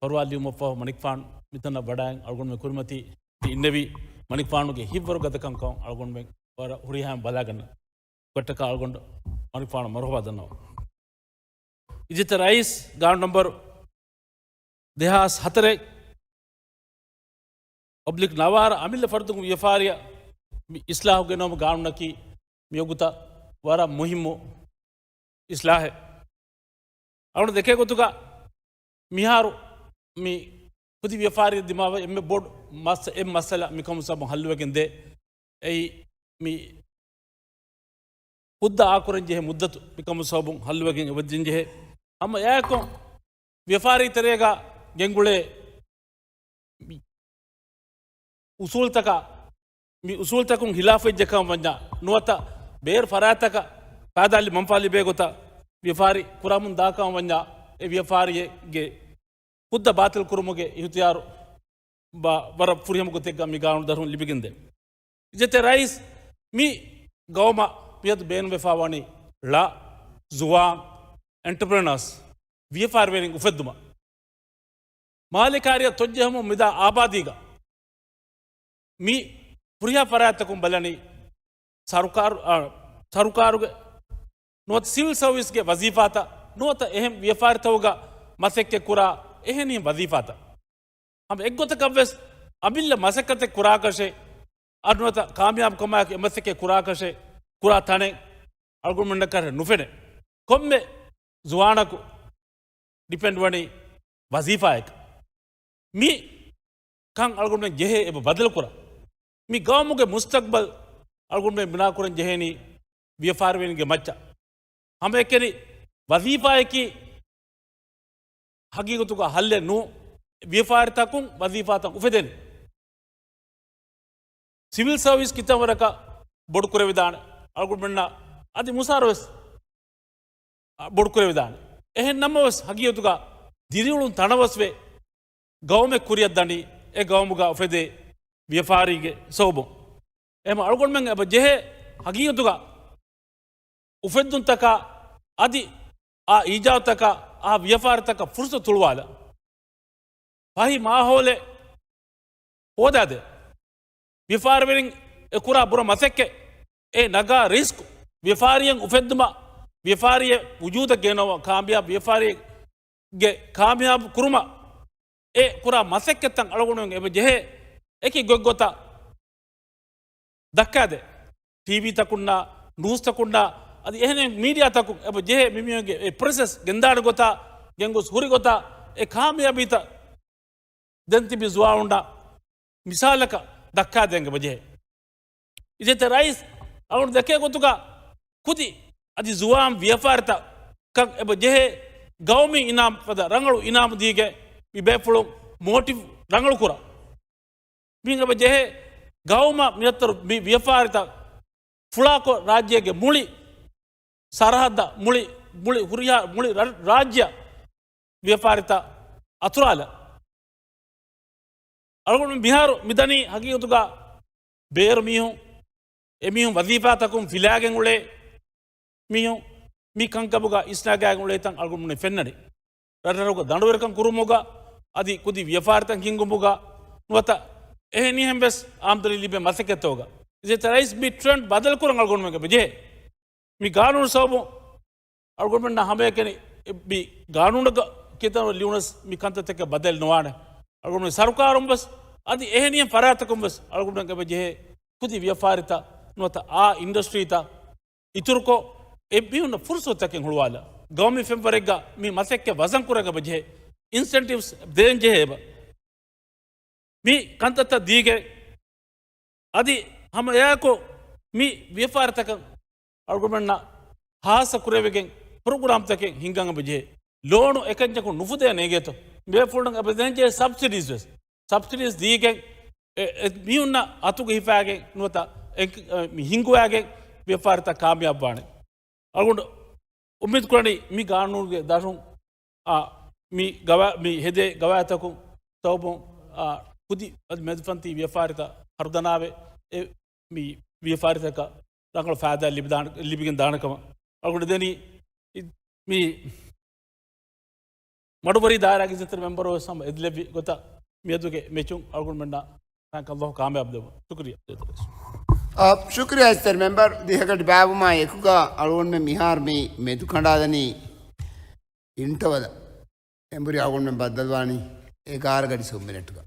ފަރުވާ ލިޔުމަށްފަހު މަނިކުފާނު މިތަނަށް ވަޑައިން އަޅުގަނޑުމެ ކުރިމަތީ ތި އިންނެވީ މަނިކުފާނުގެ ހިތްވަރު ގަދަކަން ކަމަށް އަޅުގަނޑުމެ ވަރަށް ހުރިހާ ބަލާގަންނަ ގޮތަކަށް އަޅުގަނޑު މަނިކުފާނު މަރުޙަބާ ދަންނަވަން. އިއްޒަތްތެރި ރައީސް ގާނޫނު ނަންބަރު ދެހާސް ހަތަރެއް އޮބްލިކް ނަވާރަ އަމިއްލަ ފަރުދުގެ ވިޔަފާރިއަށް މި އިސްލާހު ގެނައުމު ގާނޫނަކީ މިވަގުތަށް ވަރަށް މުހިއްމު އިސްލާހެއް. އަޅުގަނޑު ދެކޭ ގޮތުގަ މިހާރު މި ކުދި ވިޔަފާރި ދިމާވެ އެންމެ ބޮޑު މައްސަ-، އެއް މައްސަލަ މިކަމު ސަބަބުން ހައްލުވެގެން ދޭ. އެއީ މި ހުއްދަ އާކުރަން ޖެހޭ މުއްދަތު މިކަމު ސަބަބުން ހައްލުވެގެން އެބަދިން ޖެހޭ. ހަމަ އެއާއެކު ވިޔަފާރީ ތެރޭގަ ގެންގުޅޭ މި އުސޫލްތަކާ، މި އުސޫލްތަކުން ހިލާފުވެއްޖެކަމަށް ވަންޏާ، ނުވަތަ ބޭރު ފަރާތްތަކަށް ފައިދާ ލި-، މަންފާ ލިބޭ ގޮތަށް ވިޔަފާރި ކުރަމުން ދާކަމަށް ވަންޏާ، އެ ވިޔަފާރިއެއްގެ ހުއްދަ ބާތިލް ކުރުމުގެ އިހުތިޔާރު ބަ-، ވަރަށް ފުރިހަމަ ގޮތެއްގަ މި ގާނޫނު ދަށުން ލިބިގެންދޭ. އިއްޒަތްތެރި ރައީސް، މި ގައުމަށް މިއަދު ބޭނުންވެފަ ވަނީ ޅަ، ޒުވާން، އެންޓަޕްރެނާސް، ވިޔަފާރިވެރިން އުފެއްދުމަށް. މާލެ ކާރިއަށް ތޮއްޖެހުމުން މިދާ އާބާދީގަ މި ހުރިހާ ފަރާތްތަކުން ބަލަނީ ސަރުކާރު-، އާ، ސަރުކާރުގެ ނުވަތަ ސިވިލް ސަރވިސްގެ ވަޒީފާތައް ނުވަތަ އެހެން ވިޔަފާރިތަކުގަ މަސައްކަތް ކުރާ އެހެނިހެން ވަޒީފާތައް. ހަމަ އެއްގޮތަކަށްވެސް އަމިއްލަ މަސައްކަތެއް ކުރާކަށެއް، އަދި ނުވަތަ ކާމިޔާބުކަމާއެކު އެ މަސައްކަތް ކުރާކަށެއް ކުރާ ތަނެއް އަޅުގަނޑުމެންނަކަށް ނުފެނޭ. ކޮންމެ ޒުވާނަކު ޑިޕެންޑް ވަނީ ވަޒީފާއެކަށް. މި ކަން އަޅުގަނޑުމެން ޖެހޭ އެބަ ބަދަލުކުރަން. މި ގައުމުގެ މުސްތަގްބަލް އަޅުގަނޑުމެން ބިނާކުރަން ޖެހޭނީ ވިޔަފާރިވެރިންގެ މައްޗަށް. ހަމައެކަނި ވަޒީފާއަކީ ހަގީގަތުގަ ހައްލެއް ނޫން. ވިޔަފާރިތަކުން ވަޒީފާތައް އުފެދެނީ. ސިވިލް ސަރވިސް ކިތަންވަރަކަށް ބޮޑުކުރެވިދާނެ. އަޅުގަނޑުމެންނަށް އަދި މުސާރަވެސް ބޮޑުކުރެވިދާނެ. އެހެން ނަމަވެސް، ހަގީގަތުގަ ދިރިއުޅުން ތަނަވަސްވެ، ގައުމެއް ކުރިއަށް ދަނީ، އެ ގައުމުގަ އުފެދޭ ވިޔަފާރީގެ ސަބަބުން. އެހެން އަޅުގަނޑުމެން އެބަ ޖެހޭ ހަގީގަތުގަ އުފެއްދުންތަކާ އަދި އާ އީޖާދުތަކާ އާ ވިޔަފާރިތަކަށް ފުރުސަތު ތުޅުވާލަ، ފަހި މާހައުލެއް ހޯދާދޭ. ވިޔަފާރިވެރިން އެ ކުރާ ބުރަ މަސައްކަތް، އެ ނަގާ ރިސްކް، ވިޔަފާރިއެއް އުފެއްދުމަށް، ވިޔަފާރިއެއް ވުޖޫދަށް ގެނައުމަށް، ކާމިޔާބު ވިޔަފާރިއެއްގެ ކާމިޔާބު ކުރުމަށް އެ ކުރާ މަސައްކަތްތައް އަޅުގަނޑުމެން އެބަ ޖެހޭ އެކި ގޮތްގޮތަށް ދައްކާދޭ. ޓީވީތަކުންނާ، ނޫސްތަކުންނާ، އަދި އެހެނެއް މީޑިއާތަކުން އެބަ ޖެހޭ މިމީހުންގެ އެ ޕްރޮސެސް ގެންދާނެ ގޮތާ، ގެންގޮސް ހުރި ގޮތާ، އެ ކާމިޔާބީތައް ދެން ތިބި ޒުވާނުންނަށް މިސާލަކަށް ދައްކާދޭން އެބަ ޖެހޭ. އިއްޒަތްތެރި ރައީސް، އަޅުގަނޑު ދެކޭ ގޮތުގަ ކުދި އަދި ޒުވާން ވިޔަފާރިތަކަށް އެބަ ޖެހޭ ގައުމީ އިނާމް ފަދަ ރަނގަޅު އިނާމް ދީގެ މި ބޭފުޅުން މޯޓިވް ރަނގަޅު ކުރަން. މިހެން އެބަ ޖެހޭ ގައުމަށް މިއަށްތަރު މި ވިޔަފާރިތައް ފުޅާކޮށް ރާއްޖޭގެ މުޅި ސަރަހައްދަށް މުޅި، މުޅި ހުރިހާ މުޅި ރަ-، ރާއްޖެއަށް ވިޔަފާރިތައް އަތުރާލަ. އަޅުގަނޑު މިހާރު މިދަނީ ހަގީގަތުގަ ބޭރު މީހުން، އެމީހުން ވަޒީފާތަކުން ފިލާގެން އުޅޭ މީހުން، މި ކަންކަމުގަ އިސްނާގާގެން އުޅޭތަން އަޅުގަނޑުމެން ފެންނަނީ. ރަށްރަށުގަ ދަނޑުވެރިކަން ކުރުމުގަ، އަދި ކުދި ވިޔަފާރިތައް ހިންގުމުގަ، ނުވަތަ އެހެނިހެން ވެސް އާމްދަނީ ލިބޭ މަސައްކަތްތަކުގަ. އިއްޒަތްތެރި ރައީސް މި ޓްރެންޑް ބަދަލުކުރަން އަޅުގަނޑުމެން އެބަ ޖެހޭ. މި ގާނޫނު ސަބަބުން އަޅުގަނޑުމެންނަށް ހަމައެކަނި މި ގާނޫނަކަށް ކިތަން ލިޔުނަސް މި ކަންތައްތަކަށް ބަދަލެއް ނުވާނެ. އަޅުގަނޑު ސަރުކާރުން ވެސް އަދި އެހެނިހެން ފަރާތަކުން ވެސް އަޅުގަނޑުމެން އެބަ ޖެހޭ ކުދި ވިޔަފާރިތައް ނުވަތަ އާ އިންޑަސްޓްރީތައް އިތުރުކޮށް، އެ މީހުންނަށް ފުރުސަތުތަކެއް ހުޅުވާލާ، ގައުމީ ފެންވަރެއްގަ މި މަސައްކަތް ވަޒަން ކުރަން އެބަ ޖެހޭ، އިންސެންޓިވްސް ދޭން ޖެހޭ އެބަ. މި ކަންތައްތައް ދީގެން އަދި ހަމަ އެއާއެކު މި ވިޔަފާރިތަކަށް އަޅުގަނޑުމެންނަށް ހާއްސަ ކުރެވިގެން ޕްރޮގްރާމްތަކެއް ހިންގަން އެބަ ޖެހޭ. ލޯނު އެކަންޏަކު ނުފުދޭ ނޭނގޭތޯ. ބޭފުޅުން އެބަ ދޭން ޖެހޭ ސަބްސިޑީސް ވެސް. ސަބްސިޑީސް ދީގެން އެ، އެ މީހުންނަށް އަތުގަ ހިފާގެން ނުވަތަ އެ، އެ، މި ހިންގުވާގެން ވިޔަފާރިތައް ކާމިޔާބުވާނެ. އަޅުގަނޑު އުއްމީދު ކުރަނީ މި ގާނޫނުގެ ދަށުން، އާ، މި ގަވާ-، މި ހެދޭ ގަވާއިދުތަކުން ސަބަބުން، އާ، ކުދި އަދި މެދުފަންތީ ވިޔަފާރިތައް ހަރުދަނާވެ، އެ މި ވިޔަފާރިތަކަށް ރަނގަޅު ފައިދާ ލިބިދާނެ-، ލިބިގެން ދާނެ ކަމަށް އަޅުގަނޑު ދެނީ. އި-، މި މަޑުވަރީ ދާއިރާގެ އިއްޒަތްތެރި މެމްބަރު ވެސް ހަމަ އެދިލެއްވި ގޮތަށް މިއަދުގެ މެޗުން އަޅުގަނޑުމެންނަށް ރަނގަޅު ކާމިޔާބު ލެއްވުން. ޝުކުރިއްޔާ. އާ، ޝުކުރިއްޔާ އިއްޒަތްތެރި މެމްބަރު، ދިހަގަޑި ބާއްވުމާ އެކުގަ އަޅުގަނޑުމެން މިހާރު މި މެދު ކަނޑާލަނީ އިންޓަވަލަށް. އެނބުރި އަޅުގަނޑުމެން ބައްދަލުވާނީ އެގާރަ ގަޑި ސުވަ މިނެޓުގަ.